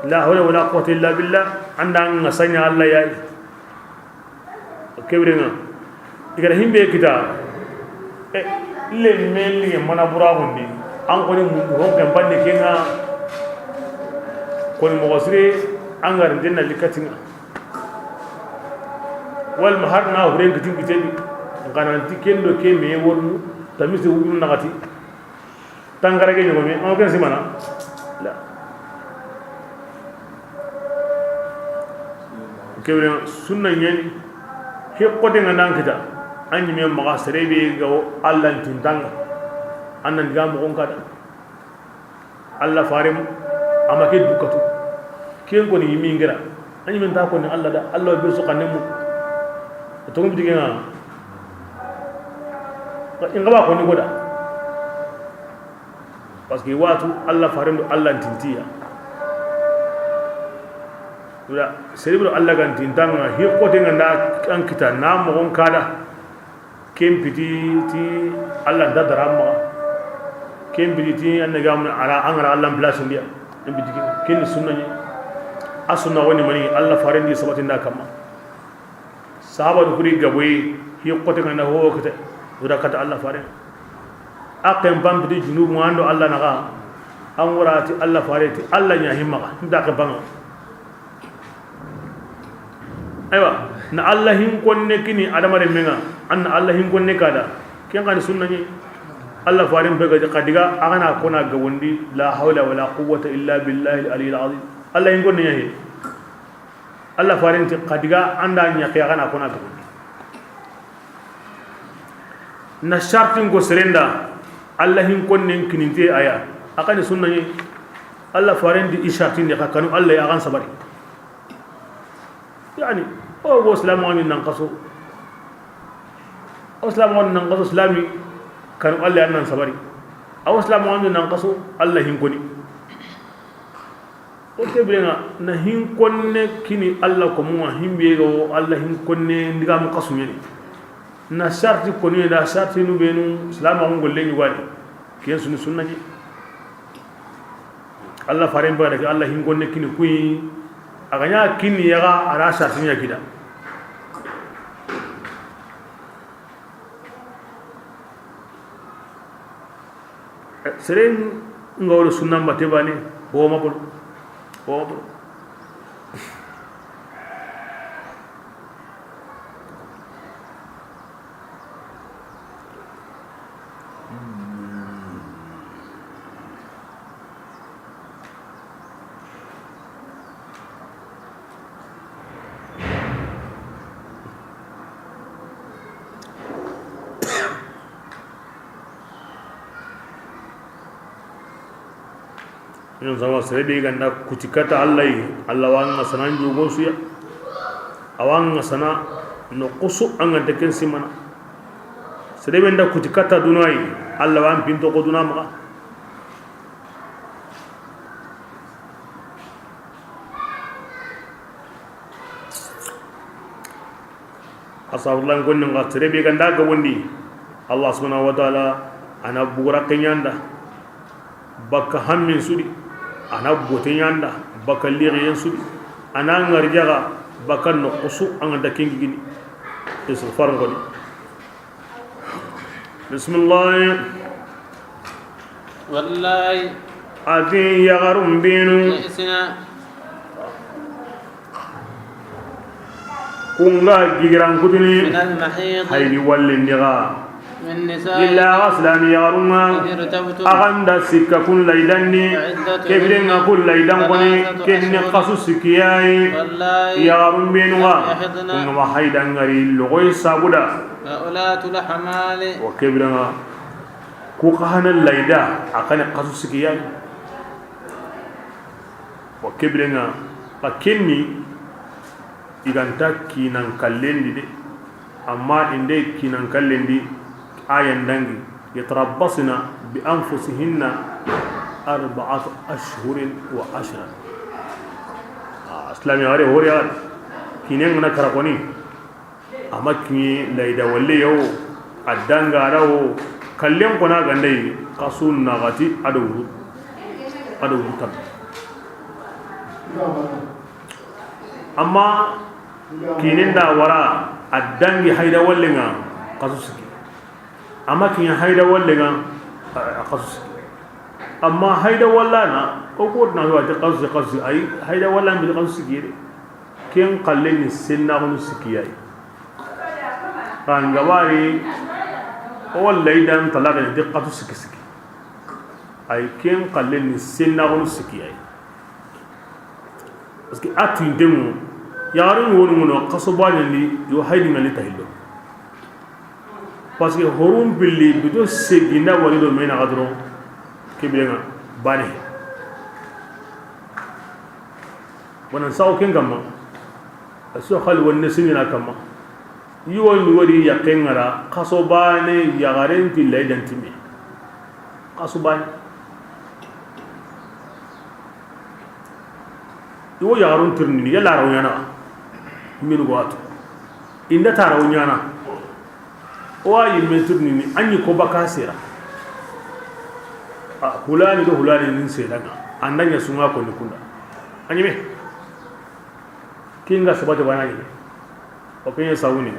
La hawla wala quwwata illa billah. Anda nga sanya Allah yayi. Kewrenga. Igara himbe kita. E, le men ni mana buragundi. An ko ni mun hon kan bande kenga. Ko ni mo sire an gar dinna likatinga. Wal mahar na huren kitin kiteni. Ngana ti kendo ke me wonu tamisi wujun nagati. Tangara ke ɲogomi, an ken simana. La. Kewren sunna ɲani. He kote nga nan kita. An ɲime maxa serebe ga o Allah tintanga. An nan ga mo kada. Allah farem ama ke dukatu. Ken ko ni yimi ngira. An ɲime ta ko ni Allah da, Allah be so kanemu. To ngum digenga. Inga ba ko ni goda. Parce que watu Allah farendo Allah tintiya. Wala seribu Allah gan tintanga hi kote nga nda an kita na mo on kada. Ken piti ti Allah da darama. Ken piti ti an ga mun ara an ara Allah place ndiya. Ken piti ken sunna ni. A sunna woni mani Allah farendi sabati nda kama. Sahaba du kuri gaboyi, hi kote nga na ho kete, wura kata Allah fare. A ken pam piti junubu ando Allah naga, an wura ti Allah fare ti Allah ɲa himma, nda ken pam. Aywa, na Allah hin konne kini adamare menga, an na Allah hin konne kada, ken kan sunna ni. Allah faren be ga di, xa diga a ga na kona ga wondi, la hawla wala quwwata illa billahi al-aliyyil azim. Allah in gonne yahe. Allah faren ti xa diga an da ɲaxe a ga na kona ga wondi. Na sartin ko seren da, Allah hin konnen kininte a ya. A xa ni sunna ni. Allah faren di i sartin de xa kanu Allah ya, a xa n sabari. Yani, o go silamu ni nan xaso. O silamu ni nan xaso, silami kanu Allah ya nan sabari. A wo silamu ni nan xaso, Allah hin koni. O ke birenga na hin konne kini Allah ko mu hin be ga wo Allah hin konne ndiga mu xasu ɲeni. Na sarti koni da sarti nu benu silamu golle ni wadi. Ken sunu sunna ni. Allah faren ba da ke Allah hin gonne kini kuyi. A ga ɲa kini ya ga a ra sa sinya gida. Seren nga wala sunna mbate bane. Ho ma bolo. Ho ma bolo. Ina zama sere be ganda kuti kata Allah yi, Allah wa nga sana njogo suya. A wa nga sana no kusu an ga de ken simana. Sere be nda kuti kata duna yi, Allah wa pinto ko duna ma. Astaghfirullah, n konni nga tere be ganda ga wondi. Allah subhanahu wa ta'ala ana bugura kenyanda baka hammin sudi, ana bote nyanda baka ligiyen sudi, ana ngarjaga baka nokusu an ga da kingigini. Istighfar ngoni. Bismillah. Wallahi. A ti yaxarun benu. Ya'isna. Kun ga gigiran kutuni. Min al-mahid. Haydi wallen di ga. Min nisa'i. Illa ga silami yaxarun ŋa. In irtabtum. A ga nda sikka kun laydandi. Fa iddatuhunna. Ke biren ŋa kun laydan koni. Thalathatu ashhurin. Ken ni xasu sikki ya yi. Wallahi. Yaxarun benu ga. Lam yahidna. Kun ga ma hayda ngari logoy sabuda. Wa ulatul ahmali. Wa ke biren ŋa. Ku xa hana layda, a xa ni xasu sikki ya yi. Wa ke biren ŋa, a ken ni i ga nta kinan kallen di de. Amma i nde kinan kallen di, a yan dangi, yatarabbasna bi anfusihinna arba'ata ashhurin wa ashran. Ah, silami wari hori ya, kinen ŋa na kara koni. Ama kiɲe layda walle yo, a dangara wo, kallen kona gandai, xasu naxati a do wuru, a do wuru tan. Amma kinen da wara, a dangi hayda walle ŋa, xasu sikki. Ama kiɲe hayda walle ŋa, a, a xasu sikki. Amma hayda wallana, o ko na wa ti xasu, xasu, ay, hayda wallan bi xasu sikki de. Ken xalle ni sennaxunu sikki ya yi. Xa n gabari, o wallahi dan talaqe ni xasu sikki sikki. Ay ken xalle ni sennaxunu sikki ya yi. Parce que a tintemu, yaxarin wonu ŋono xaso banen di, yo haydi ŋa ni tahillo. Parce que horum billi bito seginda wari do mena ga doron, ke biren ŋa bane. Bonan saxu ken kamma, a so xali wonne siŋina kamma. Yiwon wari yaqqen ŋa ra, xaso bane yaxaren ti laydan ti me. Xaso bane. I wo yaxarun tirindini, yalla a ra wo ɲana? Min go a tu. I nda ti a ra wo ɲana. O wa yimme tirindini, a ɲi ko baka sera. A, hulani do hulani nin sera ŋa. An da ɲa su ŋa ko ni kunda. A ɲi me. Kinga sabati bana ɲi me. O ke ɲa sawuni.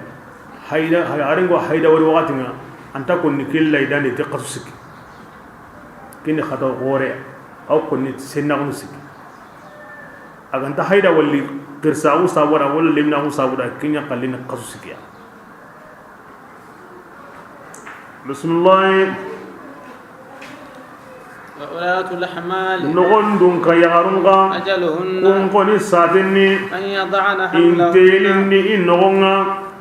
Hayda, hay-, a ringo hayda wari waxati ŋa, an ta konni ke laydandi ti xasu sikki. Kini xata xore, aw konni sennaxunu sikki. A ga nta hayda walli xirsaxu sabuda, wala lemnaxu sabuda, ke ɲa xallini xasu sikki ya. Bismillah. وأولاة الأحمال Noxon dunka yaxarun xa, أجلهن kun xoni satenni, أن يضعن حملهن i ntelindi i noxon ŋa,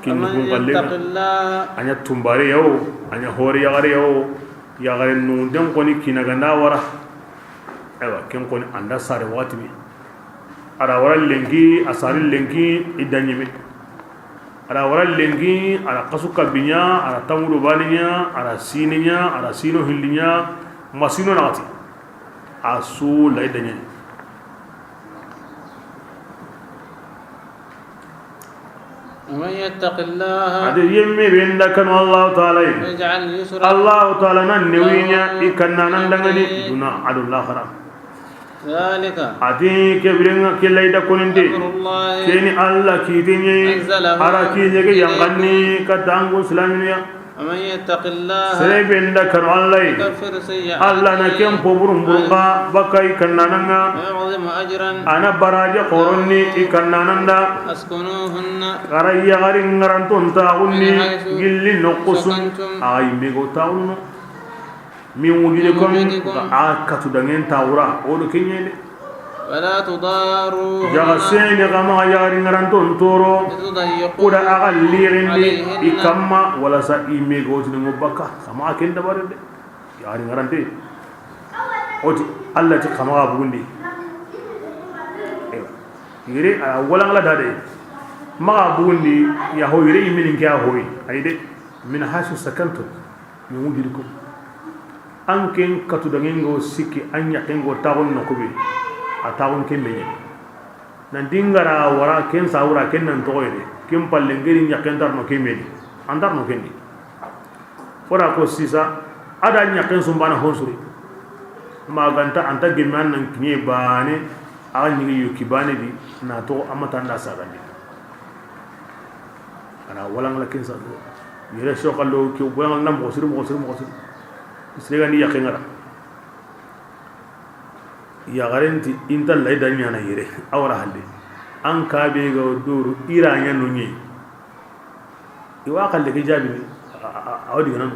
kin ومن kun xalle. يتق الله A ɲa tunbare ya wo, a ɲa hore yaxare ya wo, yaxare nunden xoni kina ganda wara. Aywa, ken xoni anda sare waxati be. A da wara lenki, a sari lenki, i da ɲeme. A da wara lenki, a da xasu kabi ɲa, a da tanŋudo bane ɲa, a da sine ɲa, a da sino hilli ɲa, ma sino naxati. A su la i da ɲeme. ومن يتق الله A di yemme be nda kanu Allahu Taala yi. يجعل يسرا Allahu Taala nan newiɲa له i kanna nan dangani في الدارين duna a do laxara. ذلك A di ke birenga ke layda koninte. أمر الله Keni Alla kite ɲe. أنزله A ra kite ke إليكم yanganni ka dangu silaminiya. ومن يتق الله Sere be nda kanu Alla yi. يكفر سيئاته Alla na ken poburun burunga baka i kanna nan ŋa. ويعظم أجرا A na baraje xoronni i kanna nan da. أسكنوهن Gara yaxari ŋaranton taxunni من حيث gilli noxusun سكنتم a yi mego taxunno. Min wujudikum من وجدكم a katu dangen taxura o do kenyele. ولا تضاروهن Jaga sene kama yaxari ŋaranton toro. لتضيقوا Kuda a ga lirindi عليهن i kamma wala sa i mego tini mo baka kama ken dabare de. Yaxari ŋarante oti Alla ti kama ga bugundi. Ewa. Yere a wala ngala dade. Maga bugundi ya ho yere imini ke a hoyi. Ayi de. Min haythu sakantum min wujudikum. An ken katu dangen go sikki an yaken go taxun no kube. A taxun ken be ɲe. Nan dingara wara ken sawura ken nan toxoyede. Ken palle ngeri ɲaken tarno ken meni. An tarno ken di. Fora ko sisa a da ɲaken sumbana honsuri. Maganta anta gemme an nan kiɲe bane. A ga ɲigi yuki bane di na toxo a ma tanda sagandi. A na walangala ken sa yere soxallo ke walangala na moxo siri moxo siri moxo siri. Sire gandi yaken ŋara. Yaxarenti inta lay da ɲana yere a wara halle. An kabe ga doro ira ɲa no ɲe. I wa xalle ke jabini a wadi ganan.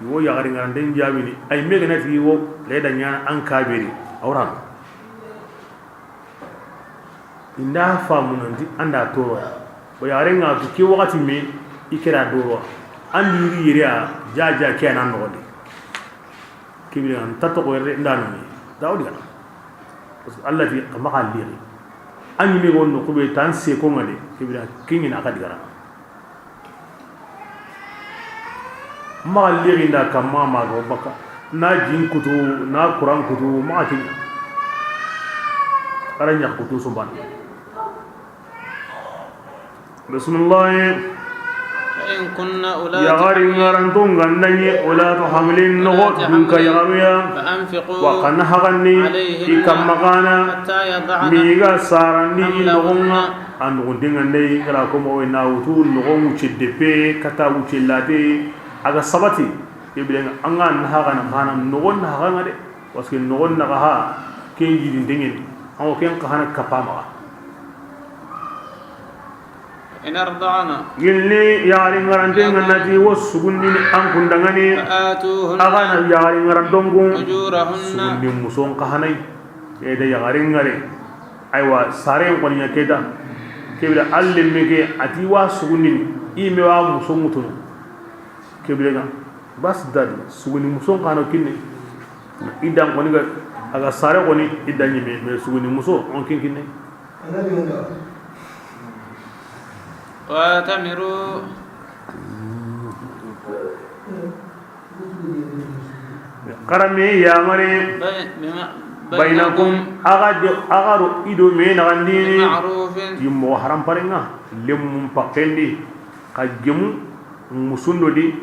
I wo yaxari ŋaranten jabini ay me gana ti i wo lay da ɲana an kaberi a wara. Inda famu nanti anda toroya. O yaxare ŋa tu ke waxati me i kera dorowa. Andi yiri yere a jaja ke anan noxondi. Kibiri an ta toxo yere nda no ni dawdi gana. Parce que Allah ti kama xalli. An ni me gonno kube tan se ko ngade kibiri kinyina ka digara. Maxa lixinda kamma maxa o bakka na jin kutu na kuran kutu maxa kiɲa. Ara ɲax kutu sumbana. Bismillahi. فإن كن أولات Yaxari ŋaranto ŋandaɲi أولات حمل noxo dunka yaxaruya. فأنفقوا Wa xa na haxanni عليهن i kamma xana. حتى يضعن Miga sarandi i noxon ŋa. حملهن A noxon dingande i gara ko moxo na wutu noxon wucce deppe kata wucce late. A ga sabati ke birenga an ga na haxana xana noxon na haxanga de. Parce que noxon na xa ken jidi dengen an ken xa hana kapa maxa. إن أرضعن Gilli yaxari ŋarante ŋa nati wo sugundini an kundangani. فآتوهن A ga na yaxari ŋarantongu أجورهن sugundi muson xa hanai. Eda yaxari ŋare. Aywa saren xoni ɲa keta. Kebira alle mege ati wa sugundini i me wa muson ŋutunu. Kebire ga bas dadi suguni muso xano kinne. Idan xoni ga a ga sare xoni idan ɲime me suguni muso on kin kinne. وأتمروا Karami yamari بين- بما- بينكم Aga do aga ro ido me na gandini. بمعروف Yimmo haram parenga lemmun pakkendi. Ka gemu musundo di.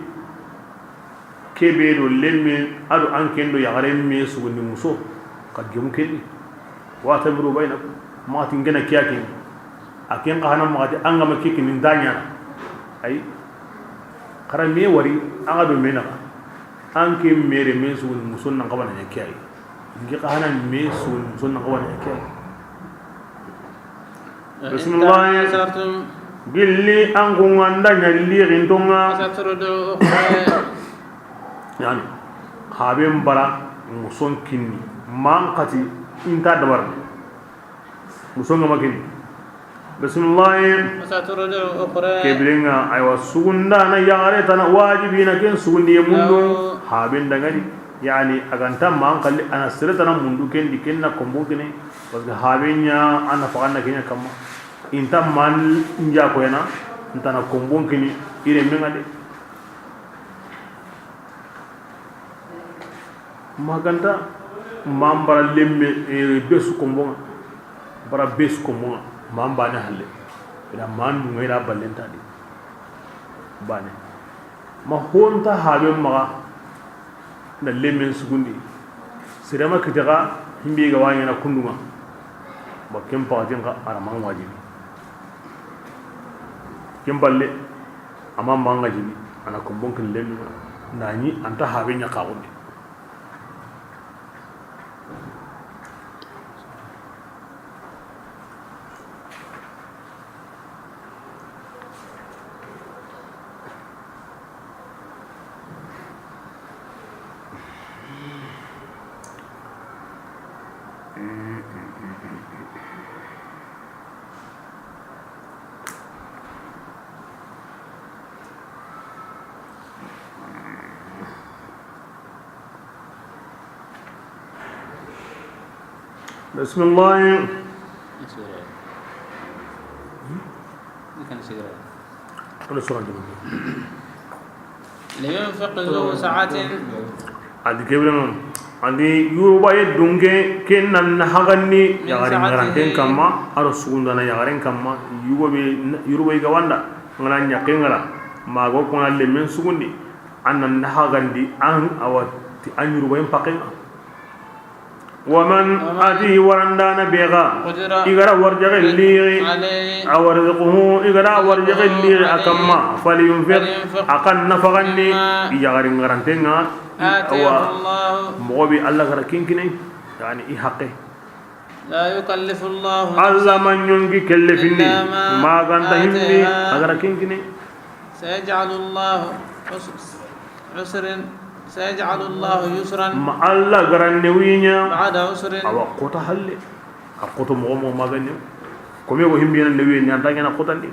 Kebe do lemme ado an ken do yaxare me sugundi muso. Ka gemu kendi. Wa tamiru baynakum. Maxati ngena kiya ken. A ken xa hana maxati an ga ma kiki nin daɲana. Ay. Xara me wari an ga do me naxa. An ke mere me sugundi muso nan xabana ɲa kiya yi. Ngi xa hana me sugundi muso nan xabana ɲa kiya yi. Bismillah. Gilli an kun ŋa nda ɲa lixintonga. Satturdi'u ukhra. Yani, haben bara muson kinni, man xati inta dabar. Muson ga ma kinni. Bismillah. وسترضع أخرى. Kebirenga, aywa, sugundana yaxare tana wajibi na ken sugundi ye mundu. Haben dangani. Yani, a ga nta man xalli, a na sere tana mundu ken di, ken na kombon kini. Parce que haben ɲa, a na faxanna ken ɲa kamma. Inta man nja koyana, ntana kombon kini, ire menga de. Ma ga nta, man bara lemme, e, be su kombonga. Bara be su kombonga. Man bane halle. Ina man dunga ina ballenta di. Bane. Ma honta haben maxa. Na lemmen sugundi. Sirema kitega, himbe ga wanyana kundunga. Ba ken paxatin xa, a ra man wajibi. Ken balle, a ma manga jibi, a na kombon kin lendu, na ɲi anta haben ɲa xaxundi. بسم الله. لينفق ذو سعة. A di kebirema, a di yuruba ye dunke, ken nan na hagandi yaxaren garanten kamma, a do sugundana yaxaren kamma, yugo be yuruba yi ga wanda, ngana ɲakke ngara, mago kona lemmen sugundi, an nan na hagandi, an awati an yuruba yin pakenga. ومن, a ti warandana be ga, i ga ra warjaxe liri, a warzuquhu, i ga ra warjaxe liri a kamma, falyunfiq, a kan nafaxandi, i yaxarin garantenga, awa, moxo be Allah ga ra kinkine, yani i haqe. لا يكلف الله نفسا إلا ما آتاها. Allah ma ɲongi kellefindi, ma ga nta himmi, a ga ra kinkine. سيجعل الله عسر، سيجعل الله يسرا. Ma Allah ga ra newiɲa. بعد عسر. Awa kota halle. A koto moxo moxo ma ga new. Kome go himbi na newiɲa, anta ɲana kotandi.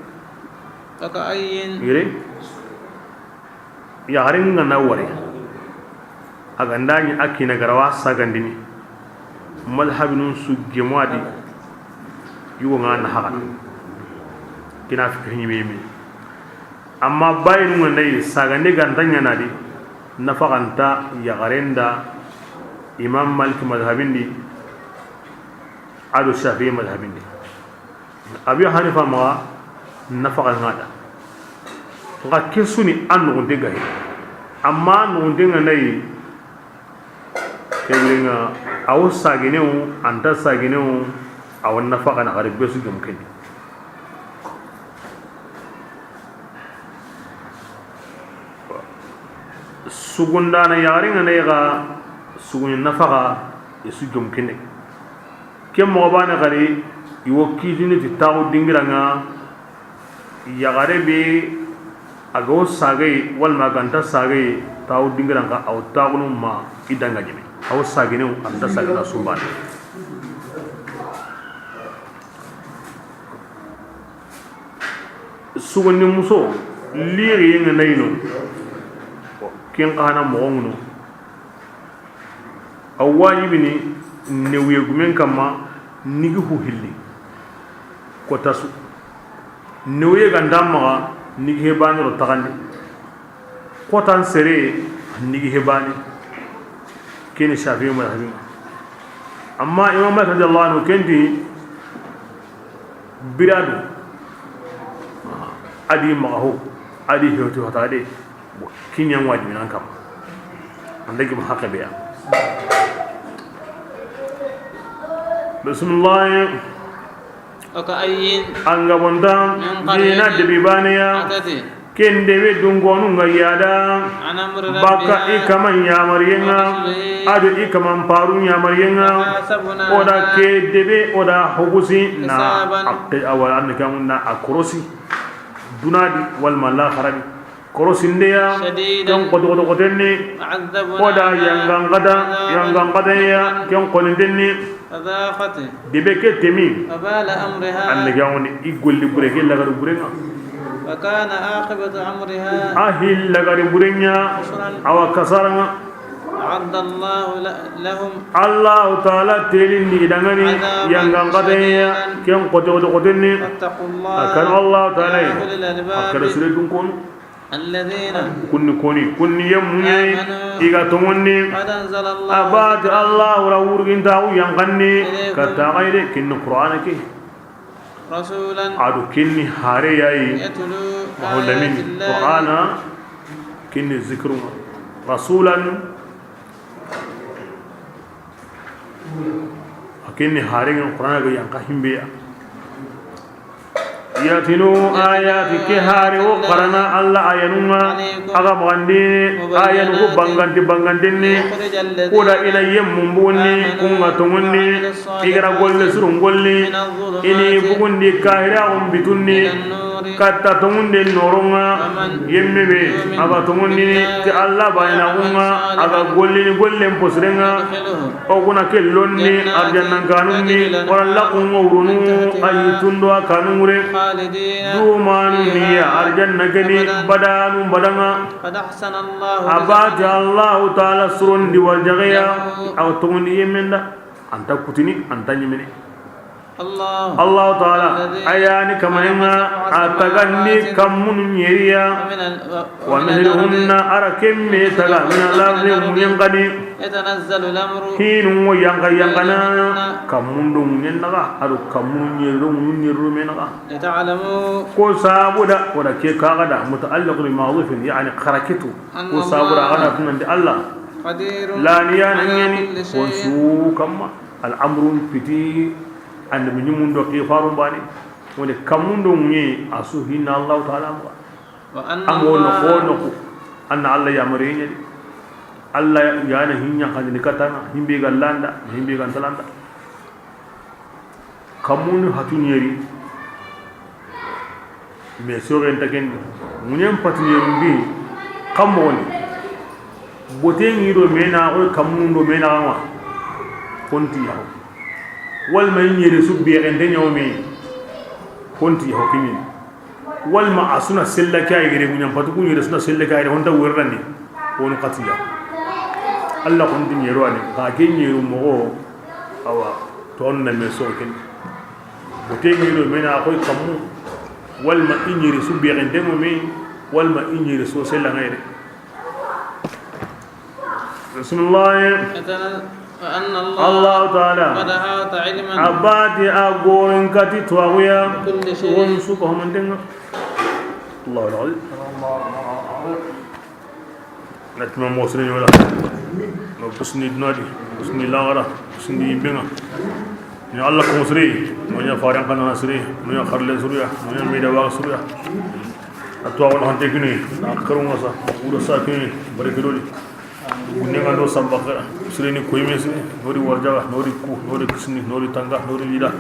فكأين. Yere. Yaxarin ga na wari. A ga nda ɲi a kina ga ra wa sagandini. Madhabinun su gemu a di. Yugo nga na haxana. Kina fikir ɲime yime. Amma bayinu nga nda yi sagandi ga nta ɲana di. Nafaxanta yaxaren da Imam Malik madhabindi. A do Shafi'i madhabindi. Abi Hanifa maxa nafaxa nga da. Nga ke su ni a noxunte gayi. Amma a noxunte nga nda yi. Kebirenga, awo saginewo, anta saginewo, awo nafaxa na xari be su gemu kendi. Sugundana yaxarin nga nda yi ga suguni nafaxa, i su gemu kendi. Ken moxo bane xari, i wo kitini ti taxu dingiranga, yaxare be a ga wo sagaye, walma a ga nta sagaye, taxu dingiranka, a wo taxunu ma i danga ɲeme. A wo saginewo, a nta sagana sumbane. Sugundi muso, liri yenga nayino, ken xana moxo ŋuno. A wajibini newuye gumen kamma, nigi hu hilli. Kota su. Newuye ga nda maxa, nigi he bane ro taxandi. Kotan sere, nigi he bane. Keni Shafi'i madhabin. Amma Imam Malik radiyallahu anhu kendi biradu. Adi maxa ho, adi hewti hotade. Bon, kiɲan wajibi nan kam. Anda gima haqe be ya. Bismillah. وكأين. An ga bonda, من قرية. Dina debi baneya. عتت. Ken debe dungonu nga yada. عن أمر ربها. Baka i kaman yamariyenga. ورسله. A do i kaman paru yamariyenga. فكذبناها. O da ke debe, o da hogusi. Na حسابا. Akke awa an kamun na a korosi. Dunadi walma laxarani. Korosinde ya, شديدا ken xotoxotoxoten ni. وعذبناها O da yangankata, عذابا yangankata ya, نكرا ken xoninten ni. فذاقت Debe ke temi. وبال أمرها An ne ga woni i golli bure ke lagari bure ŋa. وكان عاقبة أمرها A hi lagari bure ŋa, خسرا awa kasara ŋa. أعد الله ل-، لهم Allahu Taala telindi i danŋa ni عذابا yangankata ya, شديدا ken xotoxotoxoten ni. فاتقوا الله A kan Allahu Taala yi. يا أولي الألباب A kara sire dun konu. الذين Kunni koni, kunni yemmu ɲa yi, آمنوا i ga tonŋundi. قد أنزل الله A ba ti Allahu ra wurgintaxu yanqandi, إليكم katta xa yi de, kinni Qur'ana ke. رسولا A do kinni hare ya yi, يتلو Mahu Lamin, آيات الله Qur'ana, kinni zikru, rasulan, A kinni hare ŋa Qur'ana ga yanqa himbe ya. Yatlu ayati ke hare wo qarana Alla ayanun ŋa, a ga bugandi ayanu ku banganti banganten ni. Kuda i na yemmun buguni, kun ŋa tonŋundi, i ga ra golle sirun golli, i ni bugundi kahiraxun bitun ni. Katta tonŋunden noron ŋa, yemme be, a ga tonŋundini ti Alla baanaaxun ŋa, a ga gollini gollen posiren ŋa, o kuna ke lonni arjannan kanun ni, wala laxun ŋa wurunu, a yi tundo a kanun ŋure. Dumanu ni ya arjanna geni, badanu badan ŋa. A ba ti Allahu Taala surondi warjaxeya, a wa tonŋundi yemmen da, anta kutini, anta ɲimini. Allahu Taala, a ya ni kamanen ŋa, a tagandi kammunu ɲeriya, wa mithluhunna, a ra kemme taga, min al-ardi, ŋuɲen xadi. Hinu ŋo yanqa yanqana, kammun do ŋuɲen naxa, a do kammunu ɲeri do ŋuɲu ɲeri do me naxa. Ko sabu da, wala ke kaga da, muta'alliqun bi mahdhufin, yani xarakitu. Ko sabu da, a ga na tunandi Alla. Laniya na ɲeni, ko su kamma. Al-amru fiti, annabi ɲumun do xifarun bani. Woni kammun do ŋuɲe, a su hinna Allahu Taala ma. An go no ko no ko. Anna Alla yamare ɲedi. Alla yana hinya xandi katanga, himbe ga landa, himbe ga talanda. Kammun hatu ɲeri. Mais soxen ta ken ŋuɲen pati ɲeri mbi. Kammo ni. Bote ŋi do me na, o kammun do me na ma. Konti ya. Wala ma i ɲeri su be gende ɲaw me. Konti ya kini. Wala ma a su na sella ke a yi gere ŋuɲen patu ku ɲeri su na sella ke a yi gere honta werrandi. Wonu xatiya. Alla xonti ɲero ani, xa ke ɲero moxo, awa, to na me so ken. Bote ɲero me na xoy kammu, wala ma i ɲeri su be gende mo me, wala ma i ɲeri so sella ŋayre. Bismillah. وأن الله Allahu Taala. قد أحاط علما A ba ti a goren kati tuwaxuya. بكل شيء. Won su ko hamantenga. Allahu Akbar. Na tuma mo sere wala. No bisni dunadi, bisni lawara, bisni yimbenga. Ni Alla ko sere, mo ɲa faran kana sere, mo ɲa xarle suriya, mo ɲa meda wa suriya. A tuwaxu na hante kini, a karunga sa, wuro sa kini, barke doli. Gunne nga do samba xara, sireni koyme sire, nori warjaga, nori ku, nori kisni, nori tanga, nori lida.